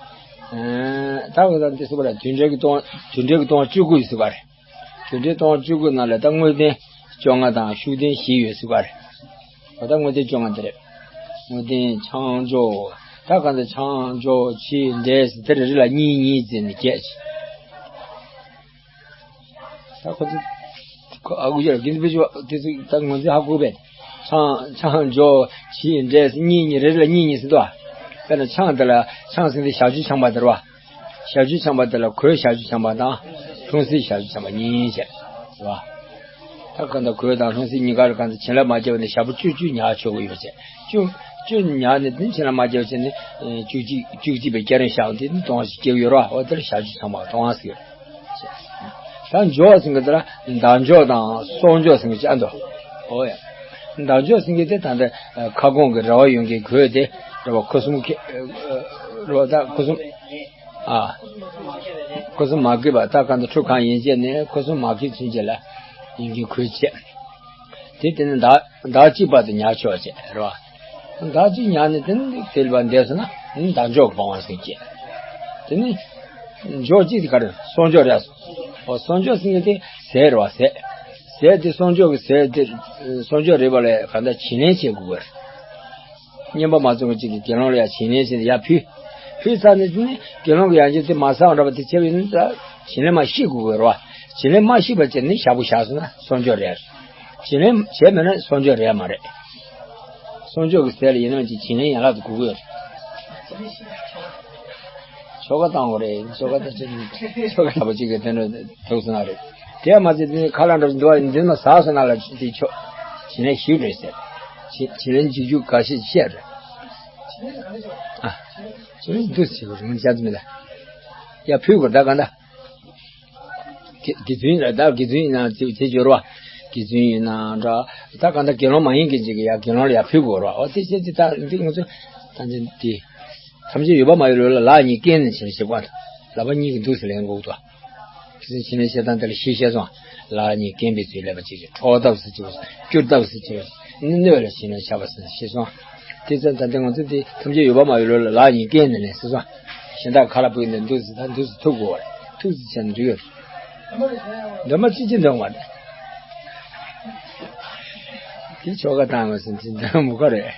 ཨ་ད་གོ་ད་འདི་སུ་བ་ལ་དུད་འགྲོ་གི་སྟོང་དུད་འགྲོ་གི་སྟོང་བཅུ་དགུ་ཡིན་ཟེར་བ་རེད། དུད་འགྲོའི་སྟོང་བཅུ་དགུ་ནང་ལ་ད་དངོས་བསྟན་བཅོ་ལྔ་དང་ཤུགས་བསྟན་བཞི་ཡོད་ཟེར་བ་རེད། ད་དངོས་བསྟན་བཅོ་ལྔ་དེ་རེད། དངོས་བསྟན་ཆང་འཇོག་ད་གང་ལྟར་ཆང་འཇོག་ཕྱིས་འདྲེས་ཟེར་དེ་རེ་རེ་ལ་གཉིས་གཉིས་བརྩིས་ནས་བརྒྱད་ཅིག་ད་ཁོ་ཚོ་ཁོ་ཨ་ཁུ་ཞལ་གྱིན་པེ་ཅོ་དེ་ཚོ་ད་ངོས་འཛིན་ཧ་གོ་བས། ཆང་ཆང་འཇོག་ཕྱིས་འདྲེས་གཉིས་གཉིས་རེ་རེ་ལ་གཉིས་གཉིས་ཟེར་འདུག་ཨ། དཔེར་ན་ཆང་དེ་ལ་ཆང་ཟེར་དེ་ཞག་བཅུ་འཆང་བ་དེ་རེད་བ། ཞག་བཅུ་འཆང་བ་དེ་ལ་གོས་ཞག་བཅུ་འཆང་བ་དང་ལྷུང་བཟེད་ཞག་བཅུ་འཆང་བ་གཉིས་བྱས། རེད་བ། ད་གང་ལྟར་གོས་དང་ལྷུང་བཟེད་གཉིས་ཀ་ལ་གང་ལྟར་བྱིན་རླབས་མ་སྐྱེས་པ་ནས་ཞག་པོ་བཅུ་བཅུ་ཉར་ཆོག་གི་ཡོད་བྱས། བཅུ་བཅུ་ཉར་ནས་དེ་བྱིན་རླབས་མ་སྐྱེས་པ་བྱས་ནས་བཅུ་གཅིག་བཅུ་གཅིག་པའི་སྐྱ་རེངས་ཞག་དེ་ནི་སྟོང་ཞིག་སྐྱེ་གི་ཡོད་རེད་བ། འོ་དེ་ལ་ཞག་བཅུ་འཆང་བ་སྟོང་བ་ཟེར་གི་རེད། ད་འཇོག་ཟེར་གི་དེ་ལ་ཟླ་འཇོག་དང་གསོག་འཇོག་ཟེར་གི་ཅིག་ཨ་འདུག་ཨོ་ཡ། ཟླ་འཇོག་ཟེར་གི་དེ་ད་ལྟ་ཁ་སྐོང་གི་རེ་བ་ཡོད་མཁན་གོས་དེ་རེད་བ། ཁུ་སིམ་ཁེ་རེད་བ། ད་ཁུ་སིམ། ཨ། ཁུ་སིམ་མ་གིས་པ་ད་གང་ལྟར་ཁྲུ་གང་ཡིན་བྱས་ནས་ཁུ་སིམ་མ་གིས་ཚུན་ཆད་ལ་ཡིན་གྱི་གོས་བྱས། དེ་དེ་ནི་ཟླ་ཟླ་གཅིག་བར་དུ་ཉར་ཆོག་བྱས་རེད་བ། ཟླ་གཅིག་ཉར་ནས་དེ་ནི་དེ་ལ་འདས་སོང་ན་ནི་ཟླ་འཇོག་སྤང་བ་ཟེར་གྱི། དེ་ནི་འཇོག་གཅིག་དེ་ག་རེ་གསོག་འཇོག་རེད། ཨོ་གསོག་འཇོག་ཟེར་མཁན་དེ་ཟས་རེད་བ། ཟས་ཟས་དེ་གསོག་འཇོག་གི་ཟས་དེ་གསོག་འཇོག་རེད་བ་ལས་གང་ལྟར་བྱིན་ལེན་བྱེད་དགོས་པ་རེད། རྔན་པ་མ་བཙོང་བ་གཅིག་གིས་དགེ་སློང་ལ་ཡ་བྱིན་ལེན་བྱས་ནས་ཡར་ཕུལ། ཕུལ་ཚར་ནས་དེ་ནས་དགེ་སློང་གི་ཡང་ཅིན་དེ་མ་ཟ་བ་འདྲ་བ་དེ་བྱས་པ་ཡིན་ན་ད་བྱིན་ལེན་མར་བཤིག་དགོས་ཀྱི་རེད་བ། བྱིན་ལེན་མར་བཤིག་པ་བྱས་ནས་ཞག་པོ་བཞག་སོང་ན་གསོག་འཇོག་རེད། བྱིན་ལེན་བྱས་མེད་ན་གསོག་འཇོག་རེད་མ་རེད། གསོག་འཇོག་གི་ཟས་ལ་ཡིན་ནམ་ཅིག་བྱིན་ལེན་ཡན་ལག་ཏུ་དགོས་ཀྱི་ཡོད་རེད། ཆོ་ག་བཏང་དགོས་རེད། ཆོ་ག་བཏང་ཆོ་ག་ཆོ་ག་ཡག་པོ་གཅིག་གིས་དེ་འདྲ་ཐུག་སོང་ན་རེད། དེ་མ་ཚད་དེ་ནི་ཁ་ལག་འདྲ་པོ་འདུག་བ། འདི་མ་ཟ་སོང་ན་ལ་དེ་ཆོ་བྱིན་ལེན་ཞིག་རེད་ཟེར། བྱིན་བྱིན་ལེན་བྱེད་རྒྱུ་འགའ་ཤས་བཤད་རེད། ཨ། བྱིན་ལེན་འདུག་ཟེར་བ་རེད། ང་ཅག་མི་ལ་ཡ་ཕུལ་དགོས་ད་ག་འདྲ། དགེ་དགེ་འདུན་ལ་ད་དགེ་འདུན་ཡིན་ན་དེ་དེ་སྦྱོར་བ། དགེ་འདུན་ཡིན་ན་འདྲ། ད་གང་ལྟར་དགེ་སློང་མ་ཡིན་མཁན་ཅིག་གིས་ཡ་དགེ་སློང་ལ་ཡ་ཕུལ་དགོས་རེད་བ། འོ་དེ་བྱས་ཏེ་ད་འདི་ང་ཚོ་ད་འདི་འདི། ཐམས་ཅད་ཡོད་པར་མ་ཡིན་ལུགས་ལ་ལག་གཉིས་བཀལ་ནས་བྱིན་ཞིག་པ། ལག་པ་གཉིས་ཀྱིས་འདུག་སེ་ལེན་དགོས་འདུག་ཁྱེད་ཚོས་བྱིན་ལེན་བྱེད་སྟངས་དེ་ལ་གཞི་བཤད་སོང་། ལག་གཉིས་བཀལ་བའི་ཚུལ་ལེན་པ་གཅིག་གིས་འཕྲོག་ཐབས་སུ་གཅིག་སྐྱུར་ཐབས་སུ་གཅིག་ནི་སྣོད་ལ་བྱིན་ལེན་བྱ་བ་ཟེར་ཞེས་གསུངས། དེ་ཙམ་ད་ལྟ་ང་ཚོ་འདི་ཐམས་ཅད་ཡོད་པར་མ་ཡིན་ལུགས་ལ་ལག་གཉིས་བཀལ་ནས་ལེན་ཟེར་སོང་། གཞན་དག་ཁ་ལ་བུད་ནས་འདུག་སེ་ད་འདུག་སེ་ཐུག་དགོས་པ་རེད། ཐུག་སེ་བྱས་ནས་འགྲིག་ཡོད་རེད། འདོན་པ་ཅི་ཅི་འདོན་པ་རེད། དེ་ཆོ་ག་བཏང་བ་ཟེར་དེ་འདོན་མི་དགོས་རེད།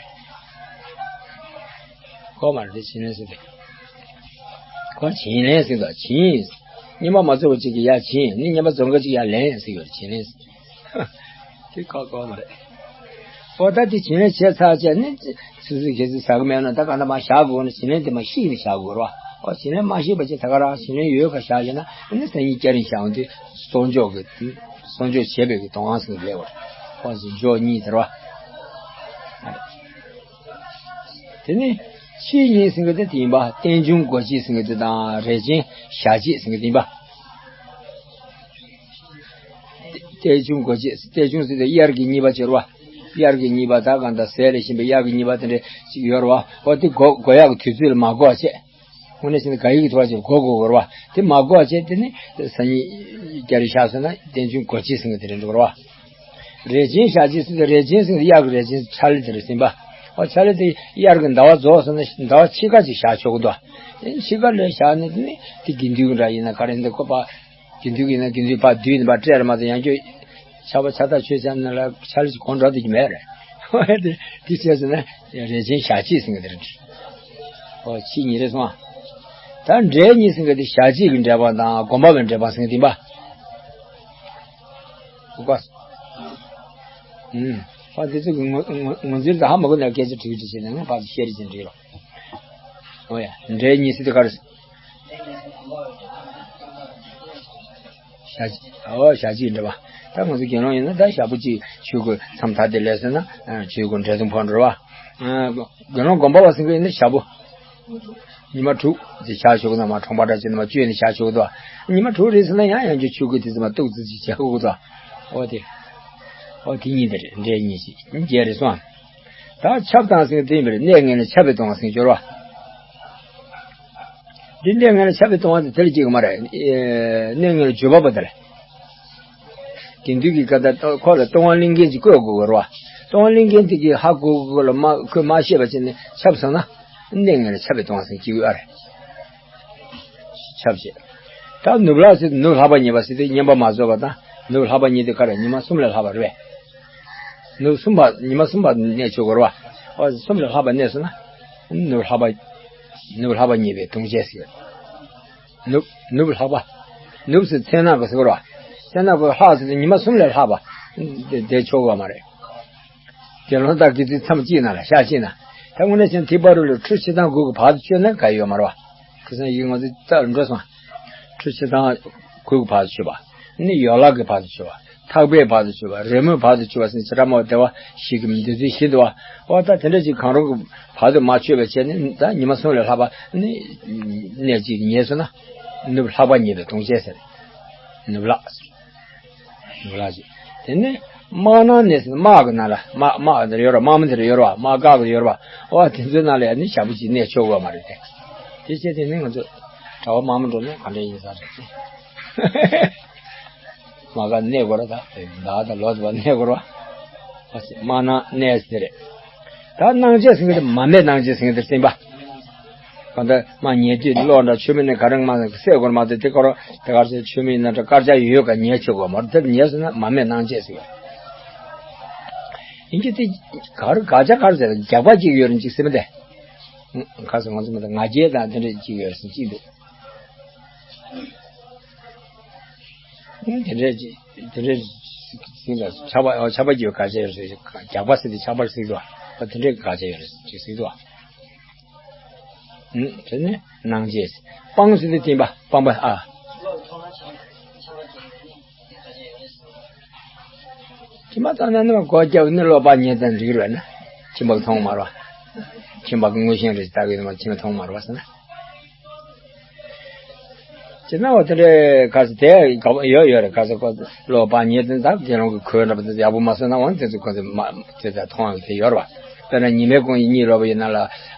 གོ་མ་རེད་དེ་བྱིན་ལེན་ཟེར་དེ། ཁོ་བྱིན་ལེན་ཟེར་དོ་བྱིན། བསྙེན་པ་མ་ཚོགས་པ་ཅིག་གིས་ཡར་བྱིན། ནི་བསྙེན་པ་རྫོགས་མཁན་ཅིག་ཡར་ལེན་ཟེར་གྱི་ཡོད་རེད། བྱིན་ལེན་ཟེར། དེ་ཁག་ཁག་མ་རེད། ཨོ་ད་དེ་བྱིན་ལེན་བྱས་ཚར་བྱས་ནི་སོ་སོའི་གལ་སྲིད་ཟ་གི་མེད་ན་ད་ག་འདྲ་མར་བཞག་དགོས་ན། བྱིན་ལེན་དེ་མར་བཤིག་ནས་བཞག་དགོས་རེད་བ། ཨོ་བྱིན་ལེན་མ་བཤིག་པ་བྱས་ད་ག་རང་བྱིན་ལེན་ཡོད་ག་བཞག་ཡོད་ན་ནི་སང་ཉིན་སྐྱ་རེངས་ཤར་འོང་དུས་གསོག་འཇོག་གི་གསོག་འཇོག་བྱས་པའི་གི་དོན་དབང་ཟེར་གྱི་ལས་བར། ཨོ་ཟེར་འཇོག་གཉིས་ཟེར་བ། དེ་ནི་ཕྱིས་གཉིས་ཟེར་གྱི་དེ་དེ་ཡིན་པ། རྟེན་འབྱུང་སྒོ་འབྱེད་ཟེར་གྱི་དེ་དང་རས་ཆེན་ཞག་འབྱེད་ཟེར་གྱི་དེ་ཡིན་པ། རྟེན་འབྱུང་སྒོ་འབྱེད། རྟེན་འབྱུང་ཟེར་དེ་དབྱར་གྱི་གཉིས་པ་བྱེད་རོ། དབྱར་གྱི་གཉིས་པ་ད་གང་ལྟར་ཟས་ལ་ཞིམ་པའི་དབྱར་གྱི་གཉིས་པ་དེ་འདྲ་ཞིག་ཡོད་རོ། ཨོ་དེ་སྒོ་སྒོ་ཡག་གི་དུས་ཚོད་ལ་མ་འགོར་བ་བྱས། དངོས་གནས་བྱས་ན་དགའ་ཡིག་གི་ཐོག་ཅིག་སྒོ་སྒོ་སྒོར་བ་དེ་མ་སྒོ་བྱས། དེ་ནི་སང་ཉིན་སྐྱ་རེངས་ཤར་སོང་ན་རྟེན་འབྱུང་སྒོ་འབྱེད་ཟེར་གྱི་དེ་རེད་འགྲོ་བ། རས་ཆེན་ཞག་འབྱེད་ཟེར་དུས་རས་ཆེན་ཟེར་དུས་དབྱར་གྱི་རས་ཆེན་ཆ་ལེ་དེ་རེད་ཟིན་པ། ཨོ་ཆ་ལེ་དེ་དབྱར་གྱི་ཟླ་བ་རྫོགས་སོང་ན་ཟླ་བ་ཕྱེད་ཀ་ཅིག་བཞག་ཆོག་གི་འདུག་དེ་ཕྱེད་ཀ་ལས་བཞག་ནས་དེ་ནི་དེ་དགེ་འདུན་གྱི་འདྲ་ཡིན་ན་ག་རེ་འདི་ཁོ་པ། དགེ་འདུན་གྱི་ཡིན་ན་དགེ་འདུན་པ་བསྡུས་ནས་པ་སྤྲད་ར་མ་གཏོགས་ཡང་བསྐྱར་ཆར་པ་ཆར་ཐག་ཆོད་ཚར་ན་ལ་ཆ་ལེ་ཅིག་གོང་འགྲོ་བསྡད་ཀྱི་མེད་རེད། ཨོ་དེ་དེ་བྱས་ཟིན་ན་རས་ཆེན་ཞག་འབྱེད་ཟེར་གྱི་དེ་རེད། ཨོ་ཕྱིས་གཉིས་རེད་སོང་ཨ། ད་འབྲས་གཉིས་ཟེར་གྱི་དེ་ཞག་འབྱེད་ཀྱི་འབྲས་བུ་དང་སྒོམ་པ་བའི་འབྲས་བུ་ཟེར་གྱི་དེ་ཡིན་པ། ཨུ་ཀ། ཨུམ། ཕ་དེ་ཚོ་གི་ངོ་ངོ་ངོ་འཛིན་དང་ཧ་མ་གོ་ན་སྐད་ཆ་དྲི་དྲི་བྱས་ནས་ང་ཕ་དེ་བཤད་རེ་བྱེད་འདྲི་རོགས། ཨོ་ཡ། འབྲས་གཉིས་ཟེར་དེ་ག་རེ། ཞག་ཨོ་ཞག་གཅིག་འདྲ་བ། ད་ང་ཚོ་དགེ་སློང་ཡིན་ན་ད་ཞག་པོ་གཅིག་ཆོས་གོས་མཚམས་ཐ་དེ་ལས་ཟེར་ན་ཆོས་གོས་འབྲས་དང་ཕོ་འདྲ་བ། དགེ་སློང་སྒོམ་པ་བ་ཟེར་མཁན་ཡིན་ན་ཞག་པོ། ཉི་མ་དྲུག་དེ་ཆ་ཆོག་ན་མ་གྲོང་པ་འདྲ་ཅིག་ན་མ་བཅོས་ནས་ཆ་ཆོག་དོ། ཉི་མ་དྲུག་རེད་ཟེར་ན་ཡང་ཡང་རྒྱུ་ཆུ་ཁུ་དེ་ཚོ་མ་གཏུག་ཙི་ཅིག་བྱ་དགོས་དོ། ཨོ་དེ། ཨོ་དེ་གཉིས་དེ་རེད། འབྲས་གཉིས་ཤིག་བརྒྱད་རེད་སོང་། ད་ཆབ་དང་ཟེར་དེ་ཡིན་པ་རེད། གནས་ངན་ལ་ཆབ་པའི་ལྟུང་བ་ཟེར་སྦྱོར་བ། འདི་གནས་ངན་ལ་ཆབ་པའི་ལྟུང་བ་དེ་དེ་ལ་གཅིག་མ་རེད། གནས་ངན་ལ་འཇུག་པ་པོ་དེ་རེད། དགེ་འདུན་གྱི་ཀ་ད་ཁོ་ལ་ལྟུང་བ་གླེང་མཁན་ཅིག་བསྐོས་དགོས་རེད་བ། ལྟུང་བ་གླེང་མཁན་དེ་གིས་ཧ་གོ་གོ་ལ་མ་ཁོས་མ་ཤེས་པ་བྱས་ནས་ཆབ་སོང་ན། གནས་ངན་ལ་ཆབ་པའི་ལྟུང་བ་ཟེར་གྱི་ཡོད་རེད། ཆབ་བྱེད། ད་ནུབ་ལྷག་ཟེར་དུས་ནུབ་ལྷག་པ་ཉེས་པ་ཟེར་དུས་བསྙེན་པ་མ་རྫོགས་པ་དང་ནུབ་ལྷག་པ་ཉེས་དུས་ག་རེ་ཉི་མ་གསུམ་ལས་ལྷག་པ་རེད་པས། ནུབ་གསུམ་པ་ཉི་མ་གསུམ་པ་གནས་ཆོག་གི་རེད་བ། ཨོ་གསུམ་ལས་ལྷག་པ་གནས་སོང་ན། ནུབ་ལྷག་པ། ནུབ་ལྷག་པ་ཉེས་པའི་ལྟུང་བྱེད་ཟེར། ནུབ་ནུབ་ལྷག་པ། ནུབ་ཟེར་མཚན་ནག་གི་ཟེར་བ། མཚན་ནག་གི་ལྷག་ཟེར་དུས་ཉི་མ་གསུམ་ལས་ལྷག་པ། དེ་དེ་ཆོག་གི་མ་རེད། དགེ་སློང་དག་གི་ཚིག་མཚམས་གཅིག་ན་ལ་ཤ་གཅིག་ན། ད་དངོས་གནས་བྱས་ན་ཐིག་པ་རུ་ལ་ཁྲུ་ཕྱེད་དང་དགུ་གི་བར་དུ་ཆོད་ན་ག་ཡོད་མ་རེད་བ། ཁུ་སང་ཡིག་ང་ཚོ་ལྟར་འགྲོ་སོང་། ཁྲུ་ཕྱེད་དང་དགུ་གི་བར་དུ་ཆོད་པ། ནི་ཡོ་ལག་གི་བར་དུ་ཆོད་པ། ཐག་པའི་བར་དུ་ཆོད་པ། རི་མོའི་བར་དུ་ཆོད་པ་ཟེར་ན་བྱེ་བྲག་སྨྲ་བ་སྡེ་པ་བཞི་གི་མི་འདུ་འཛི་བཞི་འདུག་བ། འོ་ད་དེ་འདྲ་ཅིག་གང་རུང་གི་བར་དུ་མ་ཆོད་པ་བྱས་ནས་ད་ཉི་མ་གསུམ་ལས་ལྷག་པ་ནི། གནས་གཅིག་ཉལ་སོང་ན། ནུབ་ལྷག་པ་ཉེས་པའི་ལྟུང་བྱེད་ཟེར། ནུབ་ལྷག་ཟེར། ནུབ་ལྷག་ཅིག་དེ་ནས་དམག་ནང་གནས་ཟེར་དམག་གི་ནང་ལ་དམག་དམག་དེར་ཡོད་ར་དམག་མི་དེར་ཡོད་ར་དམག་བཀག་གི་ཡོད་ར་བ། འོ་དེ་ཚོའི་ནང་ལ་ཡང་ནི་ཞག་པོ་གཅིག་གནས་ཆོག་གི་མ་རེད་དེ། དེ་བྱས་དེ་ནི་ང་ཚོ་གྲྭ་པ་དམག་མི་འགྲོ་ན་ག་འདྲ་ཡིན་ས་རེད། དམག་སྒར་གནས་དགོས་ར་ད་ཟླ་དང་ལོ་ཙམ་པ་གནས་དགོས་ར་བ། དམག་ནང་གནས་ཟེར་རེད། ད་སྣང་བྱེད་ཟེར་གྱི་དེ་མ་སྨད་སྣང་བྱེད་ཟེར་གྱི་དེ་སེམས་པ། གང་ལྟར་མ་ཉལ་དུས་གློག་འདྲ་མཆོད་མེ་ནས་ག་རེ་མ་ཟེར་སེ་སྐོར་མ་ཟེར་དེ་སྐོར་དེ་གར་ཟེར་མཆོད་མེ་ཡིན་ན་འདྲ་དཀར་ཆ་ཡོད་ག་ཉལ་ཆོག་གོ་མ་རེད། དེར་ཉལ་ཟེར་ན་མ་སྨད་སྣང་བྱེད་ཟེར་གི་ཡིན་གྱི་དེ་ག་རེ་དགག་བྱ་ག་རེ་ཟེར་རྒྱག་པ་གཅིག་ཡོད་རེད་ཅིག་སེམས་པ་དེ། ག་ཟེར་ང་ཚོ་མི་ད་ང་རྒྱལ་དང་དེ་འདྲ་གཅིག་ཡོད་རེད་ཟེར་གཅིག་འདུག་དེ་འདྲ་ཅིག་དེ་འདྲ་ཟིན་ལ་ཆགས་པ་ཆགས་པ་གཅིག་དགག་བྱ་ཡོད་རེད་ཟེར་རྒྱག་པ་ཟེར་དེ་ཆགས་པར་ཟེར་གི་འདུག་དེ་འདྲའི་དགག་བྱ་ཡོད་རེད་ཅིག་ཟེར་གི་འདུག་དེ་ནས་སྣང་བྱེད། སྤང་ཟེར་དུས་བསྟན་པ་སྤངས་པ་ཨ། ཁྱིམ་པ་ཚང་ན་ནི་སྒོ་རྒྱབ་ནི་གློག་པ་ཉལ་དང་འགྲིག་རོགས་ན། ཁྱིམ་པ་མཐོང་མ་རོགས། ཁྱིམ་པ་གི་ངོ་ཤེས་རེད་ལྟ་གི་ནི་མ་ཁྱིམ་པ་མཐོང་མ་རོགས་ཟེར་ན། ཅི་ན་འོ་དེ་འདྲའི་ག་ས་དེ་ག་ཡོད་ཡོད་རེད། ག་ས་ཁོ་ལོ་པ་ཉེ་དུ་ད་དགེ་སློང་གི་གོས་འདྲ་པོ་དེ་ཡག་པོ་མ་སོང་ན་འོ་དེ་ཚོ་ཁོ་ཚོ་མ་དེ་ཚོ་མཐོང་བ་དེ་ཡོད་རེད་བ། དཔེར་ན་ཉི་མའི་གུང་ཡི་གཉིད་ལོག་པ་ཡིན་ན་ལ་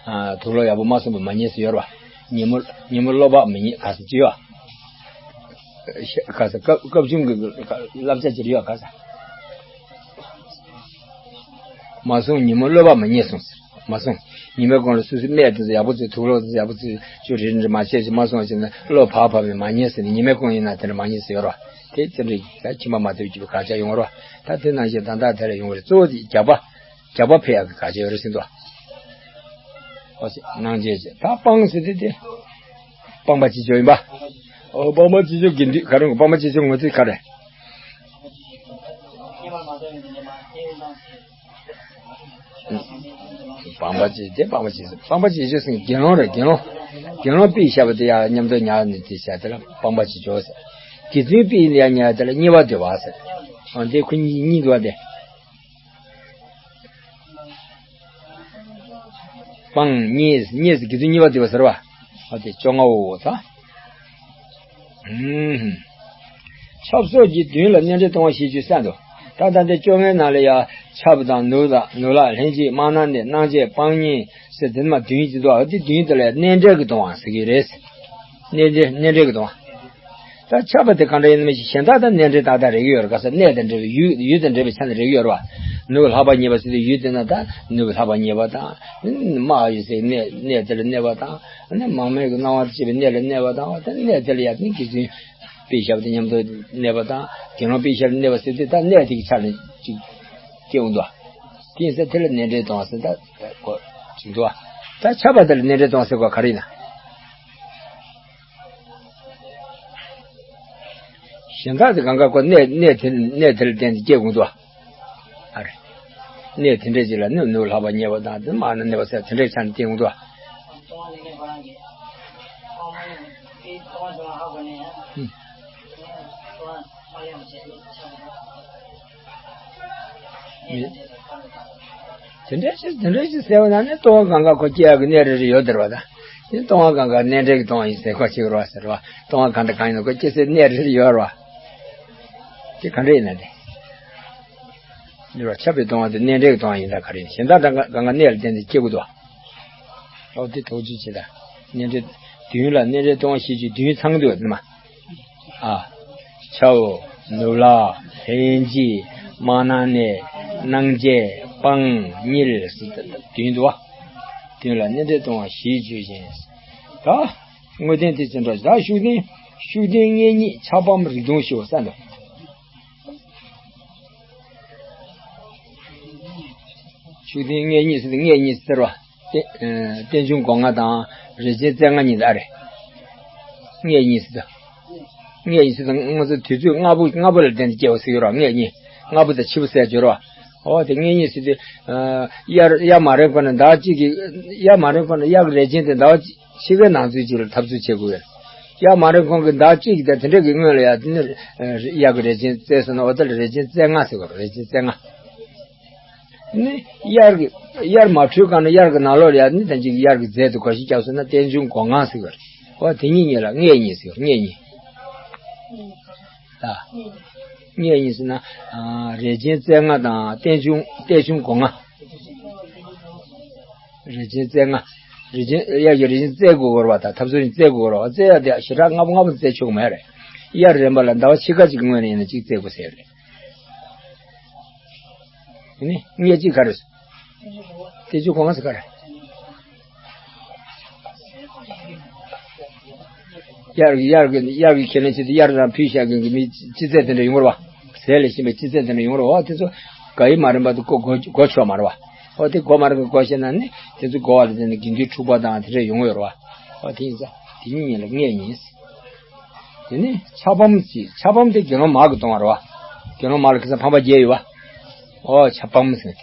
དུག་ལོག་ཡག་པོ་མ་སོང་པ་མ་ཉེས་སུ་ཡོད་རེད་བ། ཉིན་མོ་ཉིན་མོ་ལོ་པ་མ་ཉེས་ག་ས་ཅི་ཡོད། ག་ས་སྐབས་སྐབས་བྱུང་གི་བསླབ་བྱ་ཅིག་ཡོད་ག་ས། མ་སོང་ཉིན་མོ་ལོ་པ་མ་ཉེས་སོང་ཟེར། མ་སོང་། ཉི་མའི་གུང་ལ་སོ་སོའི་སྨད་དེ་ཚོ་ཡག་པོ་ཚོས་དུག་ལོག་དེ་ཚོ་ཡག་པོ་ཚོས་ཅུ་རེ་རེ་མ་བྱས་ཅིག་མ་སོང་ཅིག་ན་ལོ་བག་བག་ནས་མ་ཉེས་ཟེར་ནས་ཉི་མའི་གུང་ཡིན་ན་དེ་འདྲ་མ་ཉེས་ཟེར་ཡོད་རོ། དེ་ཅི་འདྲ་ད་ཁྱིམ་པ་མ་ཐེབས་ཀྱི་བ་ག་ཅག་ཡོང་རོ། ད་དེ་ནང་བཞིན་ད་ལྟ་དེ་ར་ཡོང་བ་རེད། གཙོ་བོ་དེ་རྒྱགས་པ་རྒྱགས་པ་ཕེ་ཡག་གི་ག་ཅག་ཡོད་རེད་ཟེར་འདུག་ཨོ་སི་སྣང་བྱེད་ཅེས་ད་སྤང་ཟེར་དེ་དེ་སྤངས་པ་ཅི་ཅོ་ཡིན་པ། ཨོ། སྤང་བྱ་ཆོས་ཅན་དགེ་འདུན་ག་རེ། སྤང་བྱ་ཆོས་ཅན་ངོས་འཛིན་ག་རེ། སྤང་བྱ་ཆོས་ཅན། སྤང་བྱ་ཆོས་ཅན། སྤང་བྱ་ཆོས་ཅན་ཟེར་དགེ་སློང་རེད། དགེ་སློང་། དགེ་སློང་དཔེ་བཞག་པ་དེ་ཡང་མཉམ་དུ་ཉར་ནས་དེ་བྱས་དེ་ལ་སྤང་བྱ་ཆོས་ཅན་ཟེར། དགེ་ཚུལ་དཔེ་ཡང་ཉར་དེ་ལ་དམྱལ་བ་འདོད་པ་ཟེར། འོ་འདི་ཁོ་གཉིས་གཉིས་འདུག་པ་དེ། སྤང་དམྱལ། དམྱལ་ཟེར་དགེ་ཚུལ་དམྱལ་བ་འདོད་པ་ཟེར་བ། འོ་དེ་བཅོ་ལྔའོ་ད། ཨུམ། ཆབ་སོགས་ཀྱི་མདུན་ལ་གནས་འབྲེལ་གཏོང་བ་ཞེས་བརྗོད་གསལ་འདུག། ད་ལྟ་འདི་བཅོ་ལྔའི་ནང་ལ་ཡང་ཆབ་དང་ནུབ་དང་ནུབ་ལ་ལྷན་སྐྱེས་དམག་སྣ་ནས་སྣང་བྱེད་སྤང་གཉིས་ཟེར་དེ་མ་བདུན་གྱི་འདུག། འདི་བདུན་དེ་ལ་གནས་འབྲེལ་གྱི་གཏོང་བ་ཟེར་གྱི་རེད། གནས་འབྲེལ། གནས་འབྲེལ་གྱི་གཏོང་བ། ད་ཆབ་པ་དེ་གང་འདྲ་ཡིན་ན་མི་ཤེས། གཞན་དག་དང་གནས་འབྲེལ་ཏག་ཏག་རེག་གི་ཡོད་རེད། ག་ས་གནས་དང་འབྲེལ་བའི་ཡུལ། ཡུལ་དང་འབྲེལ་བའི་ཆ་ནས་རེག་གི་ཡོད་རེད་བ། ནུབ་ལྷགས་པ་རྙེད་པ་ཟེར་དུས་ཡུལ་དེ་ན་ད་ནུབ་ལྷགས་པ་རྙེད་པ་དང་། དམག་ཡོད་སའི་གནས། གནས་དེ་ལ་གནས་པ་དང་། ཨ་ནི་མང་མོས་ཀྱི་སྣང་བ་སྐྱེས་པའི་གནས་ལ་གནས་པ་དང་། ད་གནས་དེ་ལ་ཡང་ནི་དགེ་ཚུལ་དཔེ་བཞག་པ་དང་མཉམ་དུ་གནས་པ་དང་། དགེ་སློང་དཔེ་བཞག་ལ་གནས་པ་ཟེར་དུས་ད་གནས་དེ་གི་ཆ་ནས་ཅིག་སྐྱེ་འོང་དུ་བ། དེ་ཡིན་ཙང་དེ་ལ་གནས་འབྲེལ་གཏོང་བ་ཟེར། ད་གོ་ཅིག་འདུག་བ། ད་ཆབ་པ་དེ་ལ་གནས་འབྲེལ་གཏོང་བ་ཟེར་དགོས་ག་རེ་ཡིན་ན། གཞན་དག་དེ་གང་ག་ཁོ་གནས། གནས་དེ། གནས་དེ་ལ་བརྟེན་ཏེ་སྐྱེ་དགོས་འདུག་བ། ཨ་རེ། གནས་དེ་འདྲ་ཅིག་ལ་ནི་ནུབ་ལྷགས་པ་རྙེད་པ་དང་། དེ་དམག་སྣ་གནས་པ་ཟེར་དེ་འདྲའི་ཆ་ནས་སྐྱེ་དགོས་འདུག་བ། ཨུམ། དེ་འདྲ་ཞིག། དེ་འདྲ་ཞིག་ཟེར་བ་ན་ནི་ལྟུང་བ་གང་ག་ཁོ་སྐྱེ་ཡག་གི་གནས་རེ་རེ་ཡོད་དེ་རེད་བ། ད་དེ་ལྟུང་བ་གང་ག་གནས་འབྲེལ་གྱི་ལྟུང་བ་ཡིན་ཟེར་ཁོ་ཅིག་རེད་བ་ཟེར་བ། ལྟུང་བ་གང་དང་གང་ཡིན་ན་ཁོ་སྐྱེ་སའི་གནས་རེ་རེ་ཡོད་རེད་བ། དེ་ག་འདྲ་ཡིན་ན་དེ། འདིར་བ་ཆབ་པའི་ལྟུང་བ་དེ་གནས་འབྲེལ་གྱི་ལྟུང་བ་ཡིན་ད་ག་རེ་ཡིན། གཞན་དག་གང་ག་གང་ག་གནས་ལ་བརྟེན་ཏེ་སྐྱེ་དགོས་འདུག་བ། ཨོ་དེ་དོགས་གཅོད་བྱེད་ད། གནས་འབྲེལ། མདུན་ལ་གནས་འབྲེལ་གཏོང་བ་ཞེས་བརྗོད། མདུན་ཚང་འདུག་བ་དེ་མ། ཨ། ཆབ། ནུབ་ལྷགས། ལྷན་སྐྱེས། དམག་སྣ་ནས། སྣང་བྱེད། སྤང་། དམྱལ་ཟེར་བདུན་འདུག་བ། མདུན་ལ་གནས་འབྲེལ་གཏོང་བ་ཞེས་བརྗོད་ཅིང་། ད་དངོས་བསྟན་དེ་ཚོ་འགྲོ། ད་ཤུགས་ལྡན། ཤུགས་ལྡན་མངལ་གཉིས་ཆབ་བམ་རིགས་སྟོང་ཞེས་པ་གསལ་འདུག། ཤུགས་ལྡན་མངལ་གཉིས་ཟེར་དུས། མངལ་གཉིས་ཟེར་བ། རྟེན། ཨ། རྟེན་འབྱུང་སྒོ་ལྔ་དང་རིགས་ཅན་རྩལ་ལྔ་གཉིས་ད་རེད། མངལ་གཉིས་ཟེར་དུས། མངལ་གཉིས་ཟེར་དུས་ང་ཚོ་དུས་ཚོད་སྔ་པོ། སྔ་པོ་ལ་བརྟེན་ཏེ་སྐྱེ་བ་ཟེར་གྱི་ཡོད་རེད་བ། མངལ་གཉིས། སྔ་པོ་དང་ཕྱི་པོ་ཟེར་གྱི་ཡོད་རེད་བ། འོ་དེ་མངལ་གཉིས་ཟེར་དུས། ཨ། དབྱར། དབྱར་མ་རན་གོང་ནས་ཟླ་བ་གཅིག་གི། དབྱར་མ་རན་གོང་ནས་དབྱར་གྱི་རས་ཆེན་དེ་ཟླ་བ་གཅིག་ཕྱེད་ཀའི་ནང་ཚུད་ཅིག་ལ་འཐབ་རྩོད་བྱེད་དགོས་ཡོད། དབྱར་མ་རན་གོང་གི་ཟླ་གཅིག་དང་དེ་འདྲ་གི་སྔོན་ལ་ཡ་དེ་ནི་དབྱར་གྱི་རས་ཆེན་བཙལ་སོང་ན། འོ་དེ་ལ་རས་ཆེན་རྩལ་ལྔ་ཟེར་བ་རེད། རས་ཆེན་རྩལ་ལྔ་ནི་དབྱར་གྱི། དབྱར་མ་འཕྲོད་གོང་ནས་དབྱར་གྱི་ནང་ལོགས་ལ་ཡ་ནི་ད་ཅིག་དབྱར་གྱི་རྫས་དེ་བགོ་བཤའ་བརྒྱབ་སོང་ན་རྟེན་འབྱུང་སྒོ་ལྔ་ཟེར་བ་རེད། འོ་དེ་གཉིས་གཉིས་ལ་མངལ་གཉིས་ཟེར་བ། མངལ་གཉིས། ད་མངལ་གཉིས་ཟེར་ན། ཨ། རས་ཆེན་རྩལ་ལྔ་དང་རྟེན་འབྱུང་། རྟེན་འབྱུང་སྒོ་ལྔ། རས་ཆེན་རྩལ་ལྔ། རས་ཆེན། དབྱར་གྱི་རས་ཆེན་བཙལ་དགོས་རེད་བ། ད་འཐབ་རྩོད་ནི་བཙལ་དགོས་རེད་བ། བཙལ་ཡ་དེ་ཞེ་དྲག་སྔ་པོ་སྔ་པོ་བཙལ་ཆོག་གི་མ་རེད། དབྱར་རན་པ་ལ་ཟླ་བ་ཕྱེད་ཀ་ཅིག་གི་སྔོན་ནས་ཡིན་ན་ཅིག་བཙལ་དགོས་ཟེར་རེད། དེ་ནི་མངལ་གཅིག་ག་རེ་ཟེར། རྟེན་འབྱུང་སྒོ་ལྔ་ཟེར་ག་རེ། དབྱར་གྱི། དབྱར་གྱི། དབྱར་གྱི་ཁས་ལེན་བྱེད་དུས་དབྱར་རང་ཕུལ་བཞག་མཁན་གྱི་མི་སྐྱེད་ཚལ་དེ་འདྲ་ཡོང་གི་རེད་བ། ཟས་ལ་ཞིམ་པའི་སྐྱེད་ཚལ་དེ་འདྲ་ཡོང་གི་རེད་བ། དེ་ཚོ་བགོ་ཡས་མ་རན་པ་དེ་བགོ། བགོ། བགོ་ཆོག་མ་རེད་བ། འོ་དེ་བགོ་མ་རན་པ་བགོ་ཤེས་ན་ནི་དེ་ཚོ་བགོ་བ་ལ་བརྟེན་ནས་དགེ་འདུན་འཁྲུགས་པ་དང་དེ་འདྲ་ཡོང་གི་ཡོད་རེད་བ། འོ་དེ་ཡིན་ཙང་དེ་གཉིས་གཉིས་ལ་མངལ་གཉིས། དེ་ནི་ཆབ་བམ་གྱི། ཆབ་བམ་དེ་དགེ་སློང་མ་གི་གཏོང་བ་རེད་བ། དགེ་སློང་མ་ལ་ཁ་སང་ཕམ་པ་བརྒྱད་ཡོད་བ། འོ་ཆབ་བམ་ཟེར།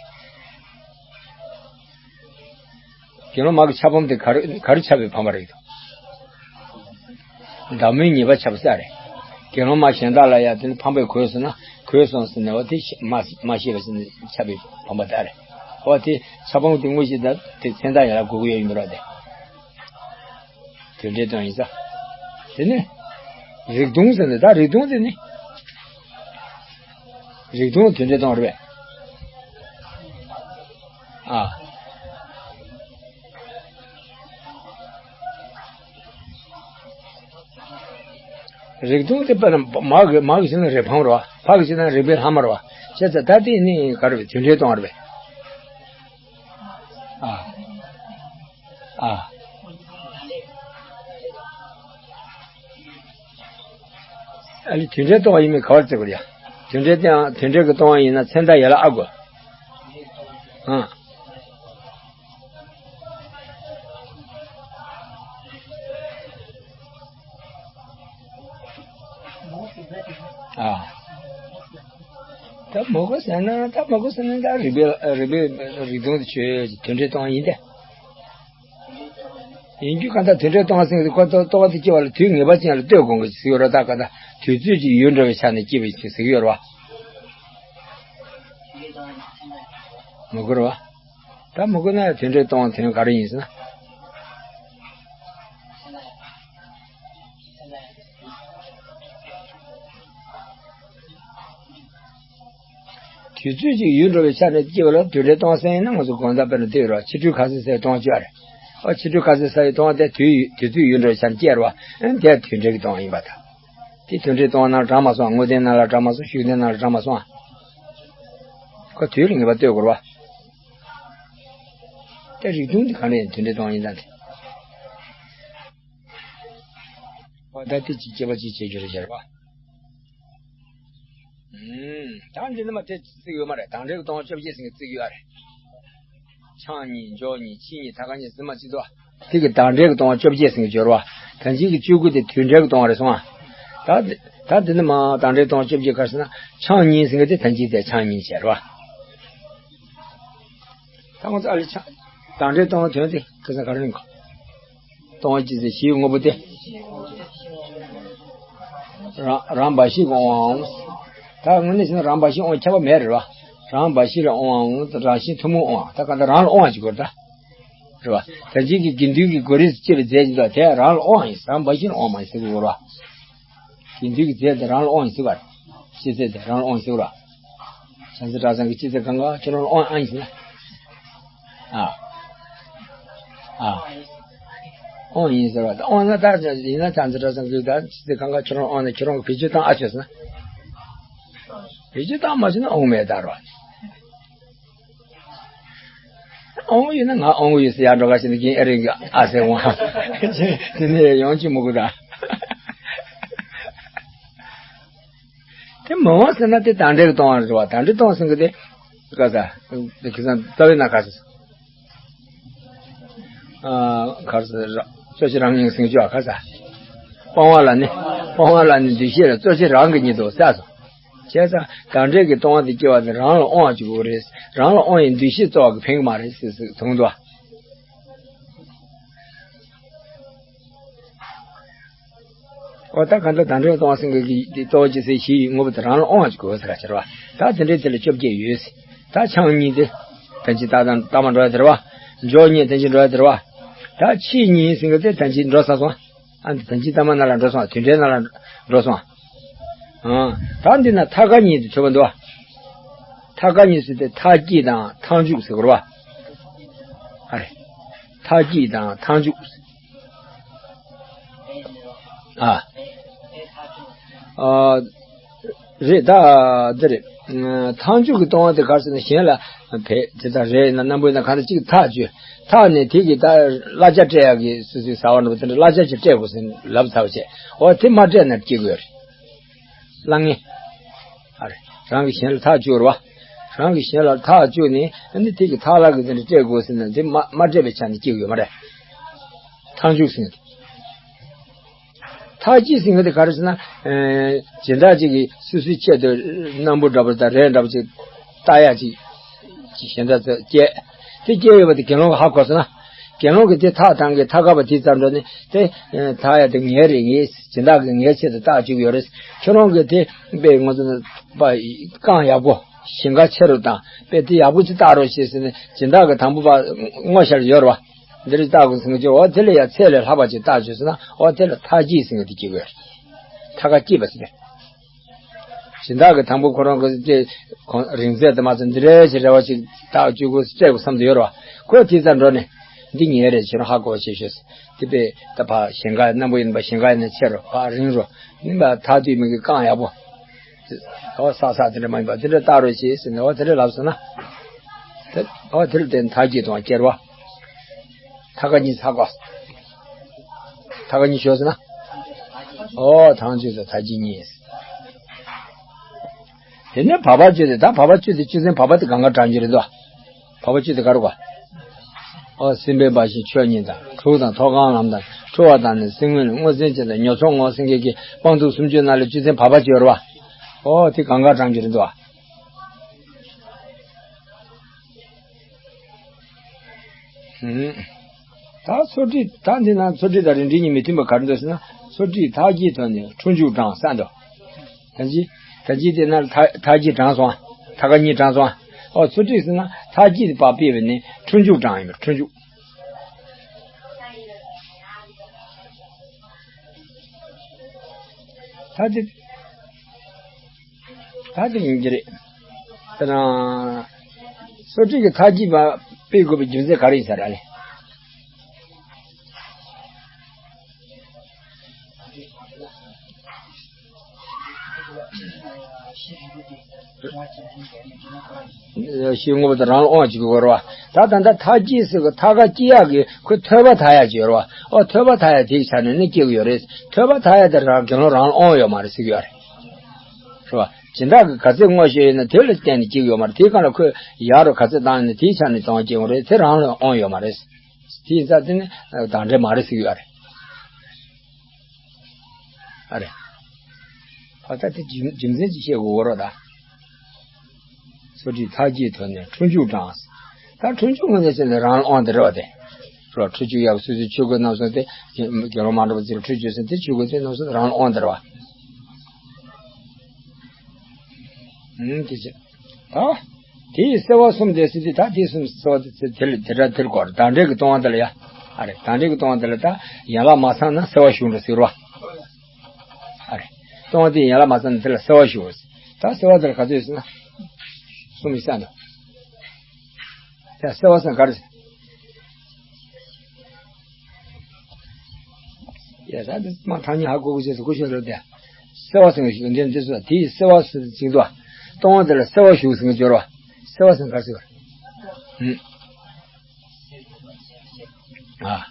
དགེ་སློང་མ་གི་ཆབ་བམ་དེ་ག་རེ། ག་རེ་ཆབ་པའི་ཕམ་པ་རེད་དོ། བདག་མེད་ཉེས་པ་ཆབ་ས་རེད། དགེ་སློང་མ་གཞན་དག་ལ་ཡང་དེ་ནི་ཕམ་པས་གོས་སོང་ན། གོས་སོང་ཟེར་ནས་འོ་དེ་མ། མ་ཤེས་པ་ཟེར་ནས་ཆབ་པའི་ཕམ་པ་དེ་རེད། འོ་དེ་ཆབ་བམ་དེ་དངོས་གཞི་ད་དེ་མཚན་རྟགས་ཡང་དགོས་ཀྱི་ཡོད་ཡིན་པ་རེད་དེ། དོན་འབྲས་སྟོན་ཡིན་ས། དེ་ནི་རིགས་སྟོང་ཟེར་ནས། ད་རིགས་སྟོང་དེ་ནི། རིགས་སྟོང་དོན་འབྲས་སྟོང་རེད་པས། ཨ། རིགས་སྟོང་དེ་དཔེར་ན་མ་གི། མ་གི་ཕྱིར་ན་རིགས་ཕམ་རེད་བ། ཕ་གི་ཕྱིར་ན་རིགས་པའི་ལྷག་མ་རེད་བ། བྱས་ཙང་ད་དེ་ནི་ག་རེ་རེད། དོན་འབྲས་སྟོང་རེད་པས། ཨ། ཨ། ཨ་ནི་དོན་འབྲས་སྟོང་བ་ཡིན་མིན་ག་པར་བརྩི་དགོས་རེད་ཡ། དོན་འབྲས་དེའང་དོན་འབྲས་ཀྱི་སྟོང་བ་ཡིན་ན་མཚན་རྟགས་ཡན་ལག་ཨ་དགོས། ཨ། ཨ། ད་མོ་གོ་ཟེར་ན་ད་མོ་གོ་ཟེར་ན་ད་རིག་པའི་རིག་པའི་རིག་སྟོང་དེ་ཆོས་དོན་འབྲས་སྟོང་ཡིན་ཏེ། ཡིན་རྒྱུ་གང་ལྟར་དོན་འབྲས་སྟོང་ཟེར་གྱི་ཁོ་ལྟོ་ལྟོ་བ་དེ་སྐྱེ་བ་ལ་དུས་ངེས་པ་ཅན་ལ་ལྟོས་དགོངས་གི་ཟེར་ཡོད་ར། ད་ག་ད་དུས་ཚོད་ཅིག་ཡུན་འགྲོ་བའི་ཆ་ནས་སྐྱེ་བའི་ཆོས་ཟེར་གྱི་ཡོད་ར་བ། མོ་གོ་ར་བ། ད་མོ་གོ་ན་དོན་འབྲས་སྟོང་དོན་ག་རེ་ཡིན་ཟེར་ན། དུས་ཚོད་ཅིག་ཡུན་འགྲོ་བའི་ཆ་ནས་སྐྱེ་བ་ལ་དོན་འབྲས་སྟོང་ཟེར་ཡིན་ན་ང་ཚོ་གང་ལྟར་དཔེར་ན་དེ་ཡོད་ར། ཕྱི་དྲོའི་ཁ་ཟས་ཟ་བའི་སྟོང་བཅོས་རེད། ཨ་ཕྱི་དྲོའི་ཁ་ཟས་ཟ་བའི་སྟོང་དེ་དུས་དུས་ཚོད་ཡུན་འགྲོ་བའི་ཆ་ནས་སྐྱེ་ར་བ། ཨ་དེ་དོན་འབྲས་ཀྱི་སྟོང་ཡིན་པ་དང་། དེ་དོན་འབྲས་སྟོང་ནང་དྲངས་མ་སོང་། དངོས་བསྟན་ནང་ལ་དྲངས་མ་སོང་། ཤུགས་བསྟན་ནང་ལ་དྲངས་མ་སོང་། ཁོ་དུས་ལ་ངེས་པ་ལྟོས་དགོས་ར་བ། དེ་རིག་སྟོང་དེ་གང་རེད། དོན་འབྲས་སྟོང་ཡིན་ད་དེ། འོ་ད་དེ་ཅིག་སྐྱེ་བ་ཅིག་བྱེད་རྒྱུ་རེད་ཟེར་བ། ཨུམ། ད་འདི་ནི་མ་དེ་བརྩིགས་ཡོད་མ་རེད། དང་འབྲས་ཀྱི་སྟོང་བ་བཅོ་བརྒྱད་ཟེར་མཁན་བརྩིགས་ཡོད་རེད། ཆང་གཉིས་འཇོག་གཉིས་ཕྱིས་གཉིས་ཐ་ཀ་གཉིས་ཟེར་མ་བརྩིགས་འདུག་དེ་གི་དང་འབྲས་ཀྱི་སྟོང་བ་བཅོ་བརྒྱད་ཟེར་མཁན་བརྗོད་རེད་བ། ད་འཇིག་གི་བཅུ་དགུ་དེ་དོན་འབྲས་ཀྱི་སྟོང་བ་རེད་སོང་ཨ། ད་ད་འདི་ནི་མ་དང་འབྲས་སྟོང་བ་བཅོ་བརྒྱད་ག་རེ་ཟེར་ན་ཆང་གཉིས་ཟེར་མཁན་དེ་ད་འཇིག་དེ་ཆང་གཉིས་བྱས་རེད་བ། ད་ང་ཚོ་ཨ་ལི་ཆ། དང་འབྲས་སྟོང་བ་དོན་དེ་ཁ་སང་ག་རེ་ཡིན་གོ། སྟོང་བ་ཅི་ཟེར་གཞིའི་དངོས་པོ་སྟེ། རང་རང་འབའ་ཞིག་དབང་བའམ། ད་དངོས་གནས་བྱས་ན་རང་འབའ་ཞིག་དབང་ཁྱབ་པ་མེད་རེད་བ། རང་འབའ་ཞིག་ལ་དབང་བའམ་རང་བཞིན་ཐུན་མོང་དབང་བ། ད་ག་ད་རང་ལ་དབང་བ་ཅིག་དགོས་རེད་ད། རེད་བ། ད་ཅིག་གི་དགེ་འདུན་གྱི་སྒོ་རིས་སུ་སྐྱེ་བའི་རྫས་ཅིག་འདུག་དེ་རང་ལ་དབང་བ་ཡིན། རང་འབའ་ཞིག་ལ་དབང་བ་ཡིན་ཟེར་དགོས་རེད་བ། དགེ་འདུན་གྱི་རྫས་དེ་རང་ལ་དབང་ཡིན་ཟེར་བ་རེད། སྤྱི་རྫས་དེ་རང་ལ་དབང་ཡིན་ཟེར་བ་རེད། བྱང་རྩེ་གྲྭ་ཚང་གི་སྤྱི་རྫས་གང་ག་ཁྱོད་རང་ལ་དབང་ཨང་ཡིན་ཟེར་ན། ཨ། ཨ། དབང་ཡིན་ཟེར་བ་དང་། དབང་ན་ད་ཡིན་ན་བྱང་རྩེ་གྲྭ་ཚང་གི་ད་སྤྱི་རྫས་གང་ག་ཁྱོད་རང་ལ་དབང་ན་ཁྱོད་རང་གི་བེད་སྤྱོད་བཏང་ཨ་ཆོས་ཟེར་ན། བེད་སྤྱོད་བཏང་མ་ཆོག་ན་དབང་མེད་ད་རོ། དབང་ཡོད་ན་ང་དབང་ཡོད་ཟེར་ཡར་འགྲོ་ག་ཞིག་ན་རྒན་ཨེ་རིང་གི་ཨ་ཟེར་འོང་། དེ་ནས་ཡོང་གི་མི་དགོས་ད། དེ་མི་འོང་ཟེར་ན་དེ་དང་འབྲས་ཀྱི་སྟོང་བ་རེད་བ། དང་འབྲས་སྟོང་ཟེར་གི་དེ། ག་ས། དེ་ཁ་སང་རྩ་བའི་ནང་ག་ས། ཨ། ག་ས་ར། རྩོད་གཞི་རང་ཉིད་ཟེར་གྱི་ཨ་ག་ས། སྤང་བ་ལ་ནི། སྤང་བ་ལ་ནི་འདུ་ཤེས་ལ་རྩོད་གཞི་རང་གི་ཉིད་དུ་ས་སོ། བྱས་ཙང་དང་འབྲས་ཀྱི་སྟོང་བ་དེ་སྐྱེ་བ་དེ་རང་ལ་དབང་བ་གཅིག་པུ་རེད། རང་ལ་དབང་བའི་འདུ་ཤེས་གཙོ་བ་གི་ཕན་གི་མ་རེད་ཟེར་ཟེར་གསུངས་འདུག་ཨོ་ད་གང་ལྟར་དང་འབྲས་སྟོང་བ་ཟེར་མཁན་གྱི་འདི་ལྟོ་ཅི་ཟེར་གཞི་ཡི་དངོས་པོ་དེ་རང་ལ་དབང་བ་གཅིག་དགོས་ཟེར་ག་ཕྱིར་བ། ད་དེ་འདྲའི་དེ་ལ་བཅོ་བརྒྱད་ཡོད་ཟེར། ད་ཆང་གཉིས་དེ། ད་ཅི་ད་དང་ལྟ་མ་འགྲོ་ཡ་དེ་རེད་བ། འཇོག་གཉིས་ད་ཅི་འགྲོ་ཡ་དེ་རེད་བ། ད་ཕྱིས་གཉིས་ཟེར་མཁན་དེ་ད་ཅི་འགྲོ་ས་སོང་། ཨ་འདི་ད་ཅི་ལྟ་མ་ནང་ལ་འགྲོ་སོང་། དུད་འགྲོའི་ནང་ལ་འགྲོ་སོང་། ཨ་ད་འདི་ན་ཐ་ཀ་གཉིས་དེ་ཐོས་པ་འདུག་བ། ཐ་ཀ་གཉིས་ཟེར་དེ་ཐག་གཅིག་དང་ཐག་འཇུག་ཟེར་དགོས་རེད་བ། ཨ་རེ། ཐག་གཅིག་དང་ཐག་འཇུག་ཨ། ཨ། རེད་ད། འདི་རེད། ཐག་འཇུག་གི་སྟོང་བ་དེ་ག་རེ་ཟེར་ན་གཞན་ལ་བས་དེ་ལྟར་རེད་ན་སྣམ་བུའི་ནང་གང་ལྟར་གཅིག་ཐག་གཅོད། ཐག་ནས་དེ་གི་ད་གླ་ཆ་སྤྲད་ཡག་གི་སོ་སོའི་ཟ་བ་འདྲ་པོ་དེ་འདྲ་གླ་ཆ་ཅིག་སྤྲད་དགོས་ཟེར་ལབ་ཚར་བ་བྱས། འོ་དེ་མ་སྤྲད་ན་སྐྱེ་དགོས་རེད། གླ་ངེས། ཨ་རེ། རང་གིས་གཞན་ལ་ཐག་གཅོད་རེད་བ། རང་གིས་གཞན་ལ་ཐག་གཅོད་ནས་ཨ་ནི་དེ་གི་ཐག་ལག་གི་དེ་འདྲ་སྤྲད་དགོས་ཟེར་ན་དེ་མ་མ་སྤྲད་པའི་ཆ་ནས་སྐྱེ་གི་ཡོད་མ་རེད། ཐག་འཇུག་ཟེར་ནས། ཐག་གཅིག་ཟེར་མཁན་དེ་ག་རེ་ཟེར་ན། ཨེ། སྦྱིན་བདག་ཅིག་གིས་སོ་སོའི་ཆེད་དུ་སྣམ་བུ་འདྲ་པོ་དང་རས་འདྲ་པོ་ཅིག་བཏགས་ཡག་ཅིག་ཅིག་གཞན་དག་ཚོས་བསྐྱལ། དེ་བསྐྱལ་ཡོད་པ་དེ་དགེ་སློང་གིས་ཧ་གོ་སོང་ན། དགེ་སློང་གིས་དེ་ཐག་བཏང་གི་ཐག་བཀག་པ་དེའི་རྩར་འགྲོ་ནས་དེ། ཨེ། ཐག་ཡ་དེ་ངའི་རེད། ངས་སྦྱིན་བདག་གིས་ངའི་ཆེད་དུ་བཏགས་བཅུག་ཡོད་རེད། ཁྱོད་རང་གིས་དེ་དཔེ་ང་ཚོ་པ་རྐང་ཡག་པོ་ཞིང་ཁ་ཆེ་རུ་བཏང་དཔེ་དེ་ཡག་པོ་ཅིག་བཏགས་རོགས་བྱེད་ཟེར་ནས་སྦྱིན་བདག་གིས་དང་པོ་པ་སྔོ་ཤར་ཡོད་རེད་བ། འདི་རིགས་བཏགས་དགོས་ཟེར་གྱི་འོ་དེ་ལས་ཡང་ཚད་ལས་ལྷག་པ་ཅིག་བཏགས་བྱུང་ཟེར་ན་འོ་དེ་ལ་ཐག་གཅིག་ཟེར་གྱི་འདི་སྐྱེ་དགོས། ཐག་ཁ་གཅིག་པ་ཟེར་ནས། སྦྱིན་བདག་གིས་དང་པོ་ཁོ་རང་གི་དེ་ཁོང་རིང་ཚད་དུ་མ་ཚད་འདི་རེད་ཅེས་རེ་བ་ཅིག་བཏགས་བཅུག་དགོས་སྤྲད་དགོས་བསམ་དུ་ཡོད་རེད་བ། ཁོས་དེའི་རྩར་འགྲོ་ནས་འདི་ངའི་རེད་ཁྱོད་རང་ཧ་གོ་བྱེད་ཤོག་ཟེར། དེ་དཔེ་ད་ཕར་ཞིང་ཁ་སྣམ་བུ་ཡིན་པ་ཞིང་ཁ་ཡིན་ན་ཆེ་རུ་ཕར་རིང་རུ་ནི་མ་ཐག་དུས་མི་གི་རྐང་ཡག་པོ། ཨོ་ས་ས་དེ་འདྲ་མ་ཡིན་པ་དེ་འདྲ་བཏགས་རོགས་བྱེད་ཟེར་ནས་ཨོ་དེ་འདྲ་ལབ་སོང་ན། དེ་ཨོ་དེར་བརྟེན་ཐག་གཅིག་དང་སྐྱེར་བ། ཐག་ཁ་གཉིས་ཧ་གོ། ཐག་ཁ་གཉིས་ཤོད་ཟེར་ན། ཨོ་ཐག་གཅོད་དང་ཐག་གཅིག་གཉིས། དེ་ནས་བར་པ་གཅོད་དེ་ད་བར་པ་གཅོད་དེ་གཅོད་ཚན་བར་པ་དེ་གང་ག་དྲང་རྒྱུ་རེད་དོ། བར་པ་གཅོད་དེ་ག་རེ་གོ། ཨོ་སྲིད་པའི་འབའ་ཞིག་ཆོས་ཉིད་དང་དྲུག་དང་ཐོག་ཁང་ལམ་དང་འཁྲུལ་བ་དང་ནི་སེམས་ངོས་ནས་སྔོ་སེམས་ཅན་དང་ཉོ་ཚོང་ངོ་སེམས་མཁན་གྱི་སྤང་ཚུལ་སུམ་ཅུ་ནང་ལ་གཅོད་ཚན་བར་པ་གཅོད་རེད་བ། ཨོ་དེ་གང་ག་གྲངས་ཀྱི་རེད་འདུག་ཨ། ད་ཚོ་ཁྲི་ད་འདི་ན་ཚོ་ཁྲི་དང་རིན་ཁྲི་གཉིས་མི་མཐུན་པ་ག་རེ་འདུག་ཟེར་ན། ཚོ་ཁྲི་མཐའ་དཀྱིལ་ཐོག་ནས་ཁྲོ་འཇུག་དྲངས་ས་འདུག་ད་ཅི་ད་ཅི་དེ་ན་མཐའ་མཐའ་དཀྱིལ་དྲངས་སོང་། མཐའ་ཀ་གཉིས་དྲངས་སོང་། ཨོ་ཚོ་ཁྲི་ཟེར་ན་མཐའ་དཀྱིལ་དེ་བ་སྤེལ་བས་ནས་ཁྲོ་འཇུག་དྲངས་ཡིན་པ། ཁྲོ་འཇུག་ད་དེ་ད་དེ་ཡིན་གྱི་རེད། ད་ན་སོ་ཁྲི་གི་མཐའ་དཀྱིལ་བ་སྤེལ་དགོས་པའི་རྒྱུ་མཚན་ག་རེ་ཡིན་ས་ར་ལེ། ཤེས་ངོ་བོ་དང་རང་ལ་དབང་བྱེད་དགོས་རེད་བ། ད་ད་ལྟ་མཐའ་དཀྱིལ་ཟེར་གི་མཐའ་ཀ་དཀྱིལ་ཡག་གི་ཁོ་ཐོད་པ་མཐའ་ཡག་ཅིག་ཡོད་རེད་བ། ཨོ་ཐོད་པ་མཐའ་ཡག་དེའི་ཆ་ནས་ནི་སྐྱེ་གི་ཡོད་རེད། ཐོད་པ་མཐའ་ཡག་དེ་རང་དགེ་སློང་རང་ལ་དབང་ཡོད་མ་རེད་ཟེར་གི་ཡོད་རེད། རེད་བ། སྦྱིན་བདག་གིས་ག་ཚད་བསྔོ་ཤེས་ཡོད་ན་དེ་ལ་བརྟེན་ནས་སྐྱེ་གི་ཡོད་མ་རེད། དེའི་སྒང་ལ་ཁོས་ཡག་རུ་ག་ཚད་བཏང་ཡོད་ན་དེའི་ཆ་ནས་གཙང་བ་སྐྱེ་གི་རེད། དེ་རང་ལ་དབང་ཡོད་མ་རེད། དེ་ཡིན་ཙང་དེ་ནི་བདག་འབྲས་མ་རེད་ཟེར་གི་ཡོད་རེད། ཨ་རེད། ད་ལྟ་དེ་རྒྱུ་རྒྱུ་མཚན་ཅིག་བཤད་དགོས་རེད་ད། སོ་ཁྲི་མཐའ་དཀྱིལ་ཐོག་ནས་ཁྲོ་འཇུག་དྲངས། ད་ཁྲོ་འཇུག་ངོས་ནས་བྱས་ན་རང་ལ་དབང་དེ་རེད་བ་དེ། རོ་ཁྲོ་འཇུག་ཡག་སོ་སོའི་ཆོས་གོས་རྣམ་གསུམ་དེ་དགེ་སློང་མ་འདྲ་བ་ཅིག་ལ་ཁྲོ་འཇུག་ཟེར་དེ་ཆོས་གོས་དེ་རྣམ་གསུམ་རང་ལ་དབང་དེ་རེད་བ། ཨུམ་དེ་ཅི། ད། དེ་ཡི་སེལ་བ་གསུམ་དེ་ཟེར་དུས་ད་དེ་གསུམ་སེལ་བ་དེ་ཚེ་དེ་ལ་དེ་འདྲ་དེར་གོ་རེད། བདག་འབྲས་ཀྱི་ལྟུང་བ་དེ་ལ་ཡ། ཨ་རེ་བདག་འབྲས་ཀྱི་ལྟུང་བ་དེ་ལ་ད་ཡན་ལག་མ་ཚང་ན་སེལ་བ་ཞུགས་འགྲོ་ཟེར་བ། ཨ་རེ་ལྟུང་བ་དེ་ཡན་ལག་མ་ཚང་ན་དེ་ལ་སེལ་བ་ཞུགས། ད་སེལ་བ་དེ་ལ་ག་ཚོད་ཟེར་ན། གསུམ་ཡི་ས་འདུག་ཡ་སེལ་བ་ཟེར་ག་རེ། ཡ་ས་དེ་མ་ཐང་ཉི་ཧ་གོ་གོ་ཅེས་སུ་གོ་ཤོད་རོ་དེ། སེལ་བ་ཟེར་གི་ཞིག་འདི་འདི་སུ་དེ་ཡི་སེལ་བ་སུ་ཅིག་འདུག་ལྟུང་བ་དེ་ལ་སེལ་བ་ཞུགས་ཟེར་གི་སྦྱོར་བ། སེལ་བ་ཟེར་ག་རེ་ཟེར་བ། ཨ།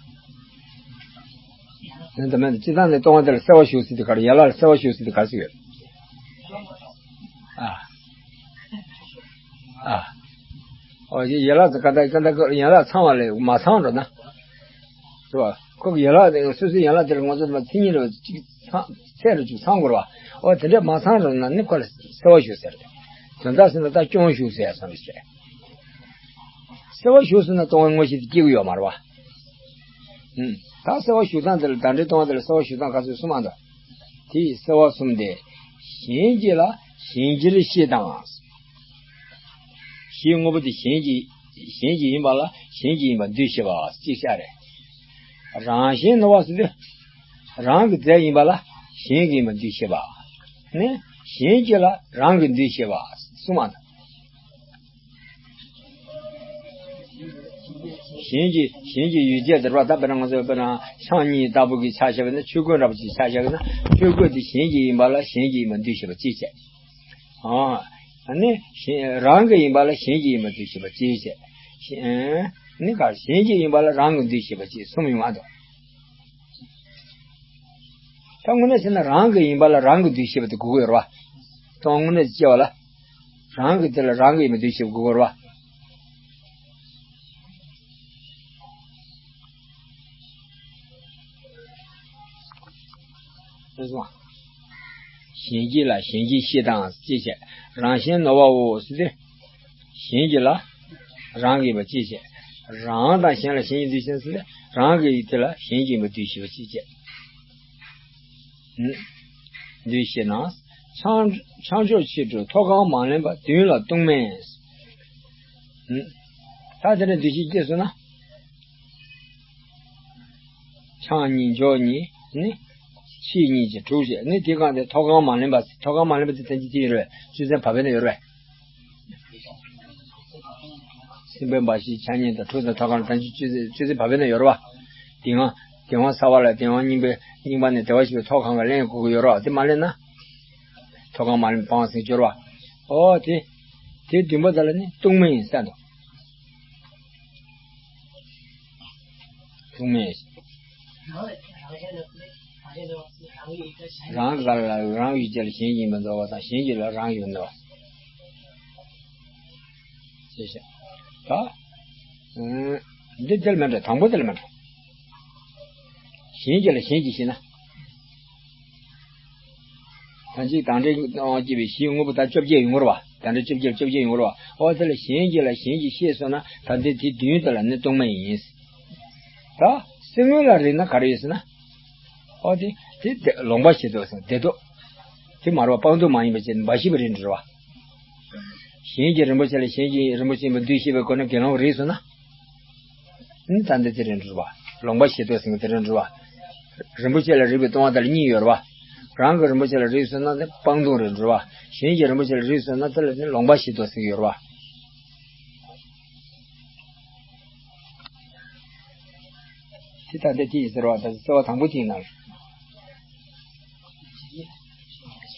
ཡང་དུ་མེད་དུ་སྤྱི་བཏང་ནས་ལྟུང་བ་དེ་ལ་སེལ་བ་ཞུགས་ཟེར་དུས་ག་རེ། ཡན་ལག་ལ་སེལ་བ་ཞུགས་ཟེར་དུས་ག་རེ་ཟེར་ཡོད། ཨ། ཨ། ཨོ་ཡི་ཡན་ལག་དེ་ག་འདྲ་ག་འདྲ་ཡན་ལག་ཚང་བ་ལས་མ་ཚང་འགྲོ་ན། རེད་བ། ཁོ་གི་ཡན་ལག་དེ་སོ་སོའི་ཡན་ལག་དེ་ལ་ང་ཚོ་མ་མཚན་ཉིད་རེ་བ་གཅིག་ཚང་ཚད་རེ་གཅིག་ཚང་དགོས་རེད་བ། ཨོ་དེ་འདྲ་མ་ཚང་འགྲོ་ན་ནི་ཁོ་ལ་སེལ་བ་ཞུགས་ཟེར་ཏེ། དོན་དག་ཟེར་ན་ད་སྐྱོན་ཞུགས་ཟེར་ཡ་ཙམ་རེད་ཟེར། སེལ་བ་ཞུགས་ཟེར་ན་ལྟུང་བའི་དངོས་གཞི་དེ་སྐྱེ་གི་ཡོད་མ་རེད་བ། ཨུམ། ད་སེལ་བ་ཞུགས་སྟངས་དེ་ལ་བདག་འབྲས་ལྟུང་བ་དེ་ལ་སེལ་བ་ཞུགས་སྟངས་ག་ཚོད་གསུམ་མ་གཏོགས། དེ་ཡི་སེལ་བ་གསུམ་སྟེ། གཞན་གྱིས་ལ་གཞན་གྱིས་ལ་ཤེས་དང་། གཞན་དངོས་པོ་དེ་གཞན་གྱིས་གཞན་གྱིས་ཡིན་པ་ལ་གཞན་གྱིས་ཡིན་པར་འདུ་ཤེས་པ་གཅིག་བྱས་རེད། རང་གཞན་ནོར་བ་ཟེར་དུས། རང་གི་རྫས་ཡིན་པ་ལ་གཞན་གྱིས་ཡིན་པར་འདུ་ཤེས་པ། ནི་གཞན་གྱིས་ལ་རང་གི་འདུ་ཤེས་པ་གསུམ་མ་གཏོགས། གཞན་གྱི་གཞན་གྱི་ཡུལ་ཅན་དེ་རེད་བ། ད་དཔེར་ན་ང་ཚོ་དཔེར་ན་ཆང་གཉིས་ལྟ་བུ་གི་ཆ་བཞག་པ་ན་ཆོས་གོས་འདྲ་པོ་ཅིག་ཆ་བཞག་པ་ན་ཆོས་གོས་དེ་གཞན་གྱི་ཡིན་པ་ལ་གཞན་གྱི་ཡིན་པར་འདུ་ཤེས་པ་གཅིག་བྱས། ཨ་ནི་གཞན་རང་གི་ཡིན་པ་ལ་གཞན་གྱི་ཡིན་པར་འདུ་ཤེས་པ་གཅིག་བྱས། ནི་ག་གཞན་གྱི་ཡིན་པ་ལ་རང་གི་འདུ་ཤེས་པ་གཅིག་གསུམ་ཡོང་བ་འདུག་ད་དངོས་གནས་བྱས་ན་རང་གི་ཡིན་པ་ལ་རང་གི་འདུ་ཤེས་པ་དེ་དགོས་ཀྱི་ཡོད་རེད་བ། དོན་དངོས་གནས་སྐྱེ་བ་ལ། རང་གི་དེ་ལ་རང་གི་ཡིན་པ་འདུ་ཤེས་པ་དགོས་ཀྱི་ཡོད་རེད་བ། རེད་སོང་། གཞན་གྱིས་ལ་གཞན་གྱིས་ཤེས་དང་ཅེས་བྱས། རང་གཞན་ནོར་བའོ་ཟེར་ཏེ། གཞན་གྱིས་ལ་རང་གི་ཡིན་པ་ཅེས་བྱས། རང་དང་གཞན་ལ་གཞན་གྱིས་འདུ་ཤེས་ཟེར་ཏེ་རང་གི་ཡིན་དེ་ལ་གཞན་གྱི་ཡིན་པ་འདུ་ཤེས་པ་ཅེས་བྱས། འདུས་ཤེས་ན། ཆང་ཆང་འཇོག་ཕྱི་དྲོ་ཐོག་ཁང་མ་ལེན་པ་བདུན་ལ་ལྟུང་མེད། ད་དེ་འདྲ་འདུས་ཤེས་སྐྱེས་སོང་ན། ཆང་གཉིས་འཇོག་གཉིས་ནི། ཕྱིས་གཉིས་ཀྱི་དྲུག་བྱས་ནི་དེ་གང་དེ་ཐོག་ཁང་མ་ལེན་པ། ཐོག་ཁང་མ་ལེན་པ་དེ་ཐེངས་གཅིག་ཅི་ཡིན་རེད། ཆུ་ཚན་བབས་པའི་ནང་ཡོད་རེད། སྲིན་པོའི་འབའ་ཞིག་ཆ་གཉིས་དང་ཁྲུས་དང་ཐོག་ཁང་དང་ཆུ་ཚན་བབས་པའི་ནང་ཡོད་རེད་བ། དེ་སྔ་དེ་སྔ་ས་བ་ལ་དེ་སྔ་རྙིང་པའི་རྙིང་པ་ནས་བདེ་བར་གཤེགས་པའི་ཐོག་ཁང་ག་ལེན་དགོས་ཀྱི་ཡོད་རེད་བ། དེ་མ་ལེན་ན། ཐོག་ཁང་མ་ལེན་སྤང་ཟིན་སྦྱོར་བ། ཨོ་དེ། དེ་བདུན་པོ་དག་ལ་ནི་ལྟུང་མེད་ཡིན་ས་འདུག་ལྟུང་མེད། རང་གི་ལ་རང་ཡུལ་ཅན་ལ་གཞན་ཡིན་པར་འདོད་པ་དང་གཞན་གྱི་ལ་རང་ཡིན་པར་འདོད་པ། ཅེས་བཤད། ད། འདི་དེ་ལ་མི་འདྲ། དང་པོ་དེ་ལ་མི་འདྲ། གཞན་གྱི་ལ་གཞན་གྱིས་ཤེས་ན། ཐམས་ཅད་དང་འདྲེས་སྐྱེས་པའི་གཞི་དངོས་པོ་དག་བཅོ་བརྒྱད་ཡོང་བ་རེད་བ། དང་འདྲེས་བཅོ་བརྒྱད་བཅོ་བརྒྱད་ཡོང་བ་རེད་བ། འོ་དེ་ལ་གཞན་གྱིས་ལ་གཞན་གྱིས་ཤེས་སོང་ན་ད་ལྟའི་དེ་བདུན་དེ་ལ་ནི་སྟོང་མེད་ཡིན། ད་སེམས་ངོ་ལ་རེག་ན་ག་རེ་ཡོད་ཟེར་ན། འོ་དེ་དེ་དེ་ལོག་པ་ཞེས་སོགས་ཟེར་བདེ་ལྡོག་དེ་མ་རེད་བ། སྤང་ལྟུང་མ་ཡིན་པ་བྱས་ནས་འབའ་ཞིག་པའི་རིགས་འགྲོ་བ། གཞན་གྱིས་རིན་པོ་ཆེ་ལ་གཞན་གྱིས་རིན་པོ་ཆེ་ཡིན་པ་འདུས་ཤེས་པའི་སྒོ་ནས་དགེ་སློང་རེག་སོང་ན། ནི་ད་འདི་དེ་རེད་འགྲུབ་པ། ལོག་པ་ཞེས་སོགས་ཟེར་མཁན་དེ་རེད་འགྲུབ་པ། རིན་པོ་ཆེ་ལ་རེག་པའི་ལྟུང་བ་དེ་ལ་གཉིས་ཡོད་རེད་བ། རང་གི་རིན་པོ་ཆེ་ལ་རེག་སོང་ན་དེ་སྤང་ལྟུང་རེད་འགྲུབ་པ། གཞན་གྱི་རིན་པོ་ཆེ་ལ་རེག་སོང་ན་དེ་ལ་ནི་ལོག་པ་ཞེས་སོགས་ཟེར་གྱི་ཡོད་རེད་བ། དེ་ལྟ་སྟེ་དེ་ཡིན་ཟེར་བ་ད་གསལ་བ་དང་པོ་དེ་ཡིན་ན།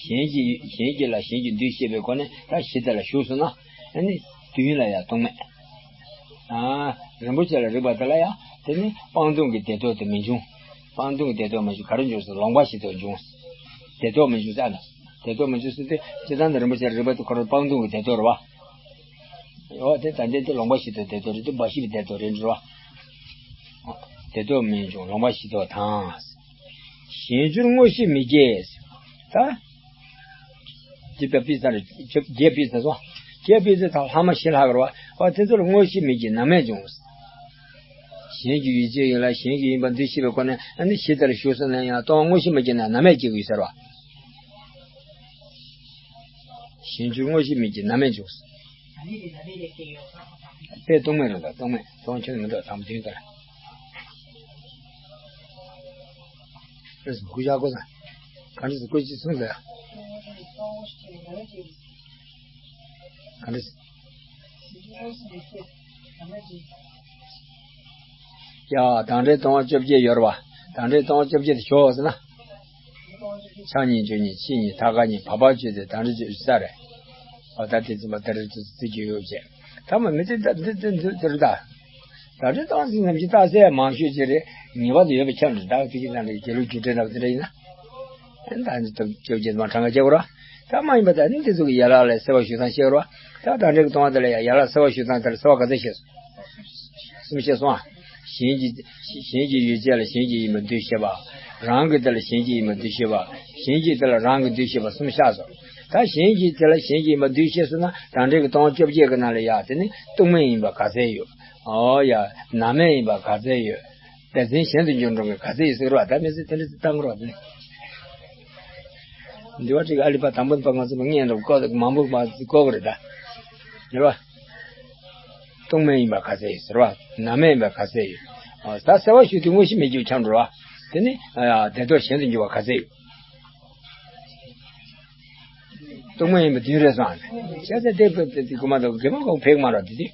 གཞན་གྱི་གཞན་གྱི་ལ་གཞན་གྱིས་འདུས་ཤེས་པའི་སྒོ་ནས་ད་གཞི་དེ་ལ་ཞུགས་སོང་ན་ཨ་ནི་དུས་ཡུན་ལ་ཡང་སྟོང་མེད། ཨ། རིན་པོ་ཆེ་ལ་རེག་པ་དེ་ལ་ཡང་དེ་ནི་སྤང་ལྟུང་གི་བདེ་ལྡོག་དེ་མི་འབྱུང་། སྤང་ལྟུང་གི་བདེ་ལྡོག་མི་འབྱུང་ག་རེ་འབྱུང་ཟེར་ལོག་པ་ཞེས་སོགས་འབྱུང་། བདེ་ལྡོག་མི་འབྱུང་ཟེར་ན། བདེ་ལྡོག་མི་འབྱུང་ཟེར་ཏེ་སྤྱིར་བཏང་ནི་རིན་པོ་ཆེ་ལ་རེག་པ་དེ་ཁོ་རང་སྤང་ལྟུང་གི་བདེ་ལྡོག་རེད་བ། འོ་དེ་ད་འདི་དེ་ལོག་པ་ཞེས་སོགས་བདེ་ལྡོག་རེད་དེ་འབའ་ཞིག་པའི་བདེ་ལྡོག་རེད་འགྲོ་བ། བདེ་ལྡོག་མི་འབྱུང་ལོག་པ་ཞེས་སོགས་དང་། གཞན་འགྱུར་དངོས་གཞི་མི་སྐྱེ། ད། འདི་པའི་པི་ས་རེད། བརྒྱད་པི་ས་སོང་། བརྒྱད་པི་ས་ད་ལྷག་མ་བཞི་ལྷག་རེད་བ། འོ་དེ་ཚོ་ལ་དངོས་གཞི་མི་སྐྱེ་ནམ་ཡང་འབྱུང་། གཞན་གྱི་ཡུལ་ཅན་ཡིན་ལ་གཞན་གྱི་ཡིན་པ་འདུས་ཤེས་པའི་སྒོ་ནས་ཨ་ནི་གཞི་དེ་ལ་ཞུགས་སོང་ན་ཡང་སྟོང་པ་དངོས་གཞི་མི་སྐྱེ་ན་ནམ་ཡང་སྐྱེ་གི་ཡོད་ཟེར་བ། གཞན་འགྱུར་དངོས་གཞི་མི་སྐྱེ་ནམ་ཡང་འབྱུང་། དཔེ་སྟོང་མེད་རེད་ད་སྟོང་མེད་སྟོང་ཆེན་མི་འདུག་དང་པོ་དེ་ལྟར། རེས་སྐུ་ཞག་གོ་ས། ག་འདྲ་སེ་སྐུ་ཅི་གསུངས་ཟེར། ག་འདྲ་སེ། ཡ་དང་འདྲེས་སྟོང་པ་བཅོ་བརྒྱད་ཡོད་རེད་བ། དང་འདྲེས་སྟོང་པ་བཅོ་བརྒྱད་དེ་ཞོག་ཟེར་ན། ཕྱག་གཉིས་འཇུག་གཉིས་ཕྱིས་གཉིས་ཐ་ག་གཉིས་བར་པ་བཅུ་དེ་དང་འདྲེས་བཅུ་ས་རེད། འོ་ད་དེ་ཚོ་མ་ད་རེ་ཚོ་ཚིག་རྒྱུ་ཡོད་ཅེས། ད་མ་མི་ཚེ་ད་འདི་འདི་འདི་འདི་རུ་ད། ད་རེ་སྟོང་ཟིན་ནམ་གྱི་རྟགས་གསལ་མང་ཤོས་ཅིག་རེད། ངེས་པར་དུ་ཡོད་པའི་ཁྱབ་འདྲ་ད་ཚིག་གི་ནང་ལ་དགེ་ལུགས་རྒྱུ་འབྲས་འདྲ་བ་དེ་འདྲ་ཡིན་ན། ད་འདི་ཐུབ་ཅོབ་ཅེས་མ་གྲངས་ཀ་བྱེད་དགོས་ར། ད་མ་ཡིན་པ་ད་ནི་འདི་ཚོ་གི་ཡན་ལག་ལ་གསལ་བ་ཞུ་སྟངས་ཤེས་དགོས་ར། ད་དང་འདྲེས་ཀྱི་སྟོང་པ་དེ་ལ་ཡང་ཡན་ལག་གསལ་བ་ཞུ་སྟངས་དེ་ལ་གསལ་བ་ག་ཚད་ཤེས་སོང་། གསུམ་ཤེས་སོང་ཨ། གཞན་གྱི་གཞན་གྱི་ཡུལ་ཅན་ལ་གཞན་གྱིས་ཡིན་པར་འདུས་ཤེས་པ། རང་གི་དེ་ལ་གཞན་གྱིས་ཡིན་པར་འདུས་ཤེས་པ། གཞན་གྱི་དེ་ལ་རང་གི་འདུས་ཤེས་པ་གསུམ་བཞག་སོང་། ད་གཞན་གྱི་དེ་ལ་གཞན་གྱིས་ཡིན་པར་འདུས་ཤེས་སོང་ན་དང་འདྲེས་ཀྱི་སྟོང་པ་བཅོ་བརྒྱད་ཀྱི་ནང་ལ་ཡ་དེ་ནི་སྟོང་མེད་ཡིན་པ་ག་ཚད་ཡོད། ཨོ་ཡ། ནམ་མེད་ཡིན་པ་ག་ཚད་ཡོད། སྡེ་ཚན་གཞན་དུ་འགྱུར་འགྲོ་མཁན་ག་ཚད་ཡོད་ཟེར་རོ། ད་མི་ཚེ་དེ་འདྲ་བཏང་རོགས་དེ། འདི་བ་ཅིག་ཨ་ལི་པ་དང་པོ་པ་ང་ཚོ་མ་ངན་རོགས་ཀོ་མང་པོ་མ་ཀོ་གི་རེད་ད། རེད་བ། སྟོང་མེད་ཡིན་པ་ག་ཚད་ཡོད་ཟེར་བ། ནམ་མེད་ཡིན་པ་ག་ཚད་ཡོད། ཨ་ད་གསལ་བ་ཞུ་དུས་དངོས་གཞི་མེད་རྒྱུ་འཁྱམས་འགྲོ་བ། དེ་ནི་ཨ་བདེ་ལྡོག་གཞན་དུ་འགྱུར་བ་ག་ཚད་ཡོད། སྟོང་མེད་ཡིན་པ་བདུན་རེད་སོང་ཨ་ནི། བྱས་ཙང་དེ་དེ་དེ་དགོས་མ་གཏོགས་དགེ་མ་གོང་ཕེག་མ་རོགས་དེ་དེ།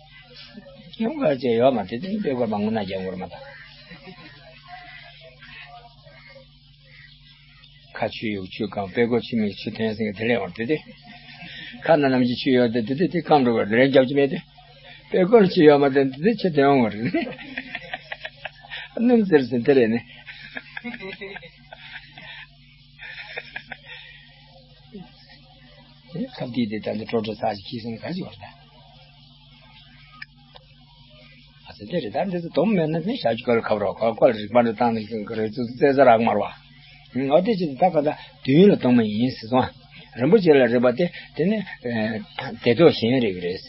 སྙོམས་གར་བྱས་ཡོད་མ་དེ་དེ་ནི་དཔེ་སྐོར་མ་དངོས་གནས་རྒྱག་དགོས་མ་དང་། ཁ་ཆུ་ཡོད་ཆུ་གང་པད་ཀོ་ཆུ་མིག་ཆུ་ཐོན་ཟིན་དེ་ལས་འོང་དེ་དེ། ཁ་ན་ནམ་གྱི་ཆུ་ཡོད་དེ་དེ་དེ་དེ་སྐམ་འགྲོ་བར་རེ་རྒྱབ་ཀྱི་མེད་དེ། པད་ཀོ་ཆུ་ཡོད་མ་དེ་དེ་དེ་ཆུ་ཐོན་འོང་བར་རེད། སྣུམ་ཟེར་ཟིན་དེ་རེད་ནི། ཁབ་དེ་དེ་ད་འདི་ཀྲོ་ཀྲོ་ཚ་ཞིག་ཁྱི་སེང་ག་ཅིག་བར་ད། ཨ་ཙི་དེ་རེད་ད་འདི་ཚོ་སྡོམ་མེད་ན་ནི་ཞག་གཅིག་སྐོར་ཁབ་རོགས་ཁོ་སྐོར་རིག་པ་འདྲ་བཏང་ནས་ཀྱང་ག་རེ་ཚོ་རྩེ་ས་རག་མར་བ། ཨོ་དེ་ཅི་ད་ག་ད་དུས་ཡུན་ལ་སྟོང་མ་ཡིན་ཟེར་སོང་། རིན་པོ་ཆེ་ལ་རེག་པ་དེ་དེ་ནི་བདེ་ལྡོག་གཞན་རེག་རེད།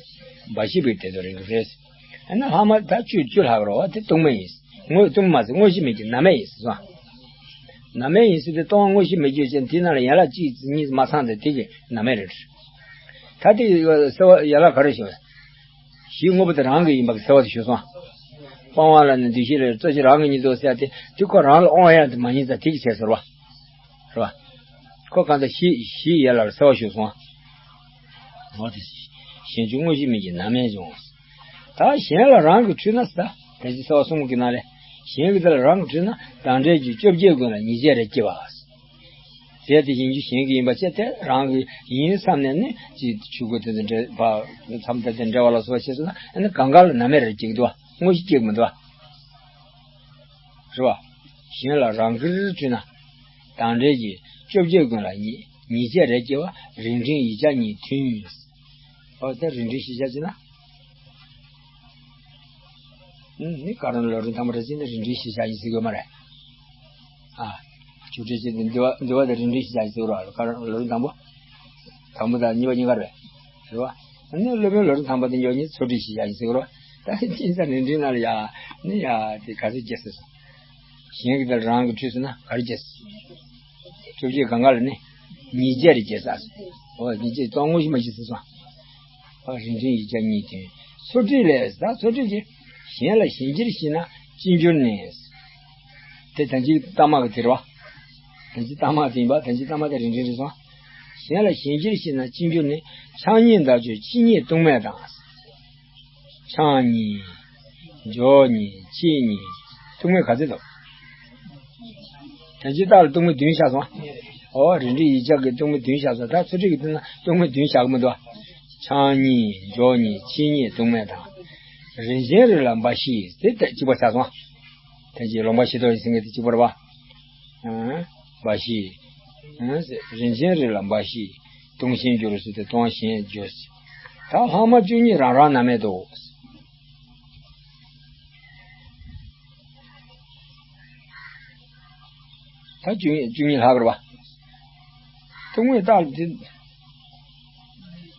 འབའ་ཞིག་པའི་བདེ་ལྡོག་རེག་རེད། ཨ་ནི་ལྷག་མ་ད་བཅུ་བཅུ་ལྷག་རོགས་དེ་སྟོང་མ་ཡིན། དངོས་སྟོང་མ་ཟེར་དངོས་གཞི་མེད་ཀྱི་ནམ་མེད་ཡིན་ཟེར་སོང་། ནམ་མེད་ཡིན་ཟེར་དེ་སྟོང་པ་དངོས་གཞི་མེད་རྒྱུ་ཅན་དེའི་ནང་ལ་ཡན་ལག་གཅིག་གཉིས་མ་ཚང་དེ་དེ་གི་ནམ་མེད་རེད། ད་དེ་གསལ་བ་ཡན་ལག་ག་རེ་ཞུ་བས། གཞི་དངོས་པོ་དེ་རང་གི་ཡིན་པ་གི་གསལ་བ་དེ་ཞུ་སོང་། སྤང་བ་ལ་ནི་འདུས་བྱས་ལས་རྩོད་གཞི་རང་གི་ཉིད་དུ་གསལ་ཏེ་དེ་ཁོ་རང་ལ་དབང་ཡང་དེ་མ་ཡིན་ཙང་དེ་གི་བྱས་ཟེར་བ། རེད་བ། ཁོ་གང་ལྟར་གཞི་གཞིའི་ཡན་ལག་ལ་གསལ་བ་ཞུ་སོང་། འོ་དེ། གཞན་འགྱུར་དངོས་གཞི་མེད་ཀྱི་ནམ་ཡང་འབྱུང་། ད་གཞན་ལ་རང་གིས་འཁྲུལ་ན་ཟེར། ད་གིན་གསལ་བ་གསུམ་གྱི་ནང་ལས། གཞན་གྱི་དེ་ལ་རང་གིས་འཁྲུལ་ན་དང་འདྲེས་ཀྱི་བཅོ་བརྒྱད་ཀུན་ལ་ཉེས་བྱས་རེ་སྐྱེ་བ། ཟེར་དེ་གཞན་འགྱུར་གཞན་གྱི་ཡིན་པ་བྱས་ཏེ་རང་གི་ཡིན་བསམ་ནས་ནི་ཅིག་ཆོས་སྐུ་དེ་ཚོ་འདྲེས་པ་མཚམས་དེ་ཚོ་འདྲེས་པ་ལ་སོགས་པ་བྱས་སོང་ན་ཨ་ནི་གང་ག་ལ་ནམ་ཡང་རེ་སྐྱེ་གི་འདུག་བ། དངོས་གཞི་སྐྱེ་གི་མི་འདུག་བ། རེད་བ། གཞན་ལ་རང་གིས་འཁྲུལ་ན། དང་འདྲེས་ཀྱི་བཅོ་བརྒྱད་ཀུན་ལ་ཉེས་ཉེས་བྱས་རེ་སྐྱེ་བ་རིགས་འབྲིང་ཡིག་ཆ་གཉིས་མཐུན། འོ་ད་རིགས་འབྲིང་ཡིག་ཆ་ཅེ་ན། ཨུམ་ནི་ཀ་རོན་ལོ་རིན་ཐང་པོ་རེ་ཅེ་ནི་རིགས་འབྲིང་ཡིག་ཆ་ཡིན་ཟེར་དགོས་མ་རེད། ཨ། ཆུ་ཁྲིད་བྱེད་དུ་འདུལ་བ་འདུལ་བ་དང་རིམ་འགྲེལ་ཞེས་བྱ་ཞིག་ཟེར་བ་ར། ལོ་རིམ་དང་པོ། དང་པོ་དང་གཉིས་པ་གཉིས་ཀ་རེད། རེད་བ། ཨ་ནི་སློབ་དཔོན་ལོ་རིམ་དང་པོ་དེ་འཇོག་ཉིད་ཚུལ་ཁྲིད་ཅེས་བྱ་ཞིག་ཟེར་བ། ད་ཅི་ཙམ་རིམ་འགྲེལ་ནང་ལ་ཡ། ནི་ཡ་དེ་ག་ཚོད་བྱས་ཟེར་སོང་། གཞན་གྱི་དང་རང་གི་ཁྲིད་ཟེར་ན་ག་རེ་བྱས་ཟེར། བཅོ་བརྒྱད་གང་ག་ལ་ནི། ཉིས་བརྒྱ་རེ་བྱས་ཟེར་སོང་། འོ་ཉིས་བརྒྱ་སྟོང་ངོ་ཞིག་མ་ཞིག་ཟེར་སོང་། ཨ་རིམ་འགྲེལ་ཡིག་ཆ་གཉིས་དོན། ཚུལ་ཁྲིད་ལས་ཟེར། ཚུལ་ཁྲིད་ཀྱིས། གཞན་ལ་གཞན་གྱིར་ཤེས་ན་ཅི་འགྱུར་ནས། དེ་ད་ཅི་ལྟ་མ་གི་དེ་རེད་བ། ད་ཅི་ལྟ་མ་དེ་ཡིན་པ། ད་ཅི་ལྟ་མ་དེ་རིམ་འགྲེལ་རེད་སོང་། གཞན་ལ་གཞན་གྱིར་ཤེས་ན་ཅི་འགྱུར་ནས། ཆང་གཉིས་ཟླ་མཆོད་ཕྱེད་གཉིས་བཏུང་མེད་དང་། ཆང་གཉིས། འཇོ་གཉིས། ཕྱེད་གཉིས། བཏུང་མེད་ག་ཚོད་འདུག་ད་ཅི་ལྟ་ལ་བཏུང་མེད་བདུན་བཞག་སོང་། ཨོ་རིམ་འགྲེལ་ཡིག་ཆ་གི་བཏུང་མེད་བདུན་བཞག་སོང་། ད་ཚུལ་ཁྲིད་ཀྱི་བཏུང་ན་བཏུང་མེད་བདུན་བཞག་གི་མི་འདུག་ཆང་གཉིས། འཇོ་གཉིས། ཕྱེད་གཉིས། བཏུང་མེད་དང་། རིན་ཆེན་རིགས་ལ་འབའ་ཞིག་དེ་ལྟ་གཅིག་པ་ཆགས་སོང་། ད་ཅི་ལོང་བ་ཤེས་རྟོགས་ཡིན་ཟེར་མཁན་དེ་གཅིག་པ་རེད་བ། ཨ། འབའ་ཞིག་ཨ། རིན་ཆེན་རིགས་ལ་འབའ་ཞིག་བཏུང་ཞན་འགྱུར་ཟེར་ཏེ་བཏུང་ཞན་འགྱུར་ཟེར། ད་ལྷག་མ་བཅུ་གཉིས་རང་རང་ན་མེད་དོ། ད་བཅུ་གཉིས་བཅུ་གཉིས་ལྷག་རེད་བ། བཏུང་མེད་རྟགས་དེ།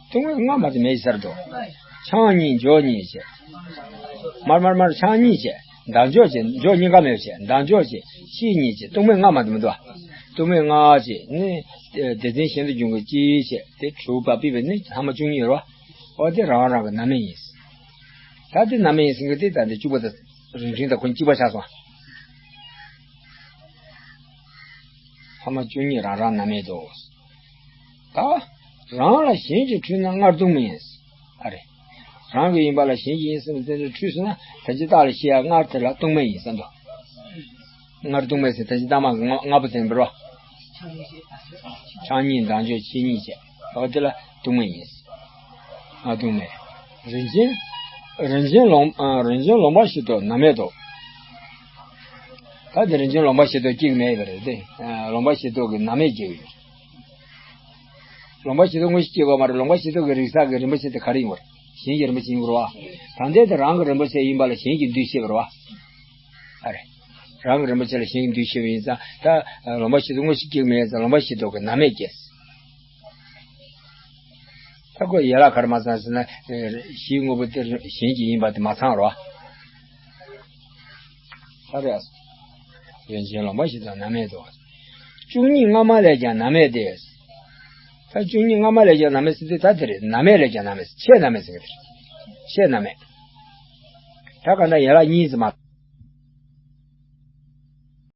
བཏུང་མེད་སྔ་མ་དེ་མེད་ཟེར་དོ། ཆང་གཉིས། འཇོ་གཉིས་བྱས། མར་མར་མར་ཆང་གཉིས་བྱས། ཟླ་མཆོད་བྱས། འཇོ་གཉིས་ཀ་མེད་བྱས། ཟླ་མཆོད་བྱས། ཕྱེད་གཉིས་བྱས། བཏུང་མེད་སྔ་མ་དེ་མི་འདུག་བ། བཏུང་མེད་ལྔ་བྱས་ནི། སྡེ་ཚན་གཞན་དུ་འབྱུང་གི་གཅིག་བྱས། དེ་དྲུག་པ་པའི་བས་ནི་ལྷག་མ་བཅུ་གཉིས་ཡོད་རེད་བ། འོ་དེ་རང་རང་གི་ན་མེད་ཡིན། ད་དེ་ན་མེད་ཡིན་ཟེར་མཁན་དེ་ད་འདི་བཅུ་པ་དང་རིམ་འགྲེལ་དང་ཁོ་གཉིས་གཅིག་པ་ཆགས་སོང་། ལྷག་མ་བཅུ་གཉིས་རང་རང་ན་མེད་དོ། ད། རང་ལ་གཞན་གྱིས་འཁྲུལ་ན་སྔར་བཏུང་མེད་ཡིན། ཨ་རེད། རང་གི་ཡིན་པ་ལ་གཞན་གྱི་ཡིན་བསམ་པའི་རྩོད་འགྲེལ་འཁྲུལ་སོང་ན་ད་ཅི་རྟགས་ལ་བཤད་ཡ་སྔར་དེ་ལ་བཏུང་མེད་ཡིན་བསམ་དོ། སྔར་བཏུང་མེད་ཟེར་ད་ཅི་རྟགས་མ་ལྔ་ལྔ་པོ་དེ་འབུར་བ། ཆང་གཉིས། ཟླ་མཆོད་ཕྱེད་གཉིས་བྱས། ཨོ་དེ་ལ་བཏུང་མེད་ཡིན། སྔར་བཏུང་མེད། རིན་ཆེན། རིན་ཆེན་ལོང་ཨ། རིན་ཆེན་ལོང་བ་ཤེས་རྟོགས་ན་མེད་དོ། ད་དེ་རིན་ཆེན་ལོང་བ་ཤེས་རྟོགས་གཅིག་མེད་པ་རེད་དེ། ཨ། ལོང་བ་ཤེས་རྟོགས་ཀྱི་ན་མེད་གཅིག་ཡོད། ལོང་བ་ཤེས་རྟོགས་དངོས་གཞི་སྐྱེ་བ་མ་རེད། ལོང་བ་ཤེས་རྟོགས་ཀྱི་རིགས་གསར་གྱི་རིན་པོ་ཆེ་དེ་ག་རེ་ཡིན་པ་རེད། གཞན་གྱི་རིན་པོ་ཆེ་ཡིན་དགོས་རེད་བ། ད་ལྟའི་དེ་རང་གི་རིན་པོ་ཆེ་ཡིན་པ་ལ་གཞན་གྱིས་འདུས་བྱས་པ་རེད་བ། ཨ་རེད། རང་གི་རིན་པོ་ཆེ་ལ་གཞན་གྱིས་འདུས་བྱས་པ་ཡིན་ཙང་ད་ལོང་བ་ཤེས་རྟོགས་དངོས་གཞི་སྐྱེ་མེད་ཙང་ལོང་བ་ཤེས་རྟོགས་ཀྱི་ན་མེད་སྐྱེས། ད་ཁོ་ཡན་ལག་ག་རེ་མ་ཚང་ཟེར་ན། གཞིའི་དངོས་པོ་དེ་གཞན་གྱི་ཡིན་པ་དེ་མ་ཚང་རོ། ད་རེས། རིན་ཆེན་ལོང་བ་ཤེས་རྟོགས་ན་མེད་དོ། བཅུ་གཉིས་སྔ་མ་ལས་ཀྱང་ན་མེད་དེ། ད་བཅུ་གཉིས་སྔ་མ་ལས་ཀྱང་ན་མེད་ཟེར་དུས་ད་དེ་རེད། ན་མེད་ལས་ཀྱང་ན་མེད། ཆེས་ན་མེད་ཟེར་གི་དེ་རེད། ཆེས་ན་མེད། ད་ག་ན་ཡན་ལག་གཉིས་ཟེར་མ།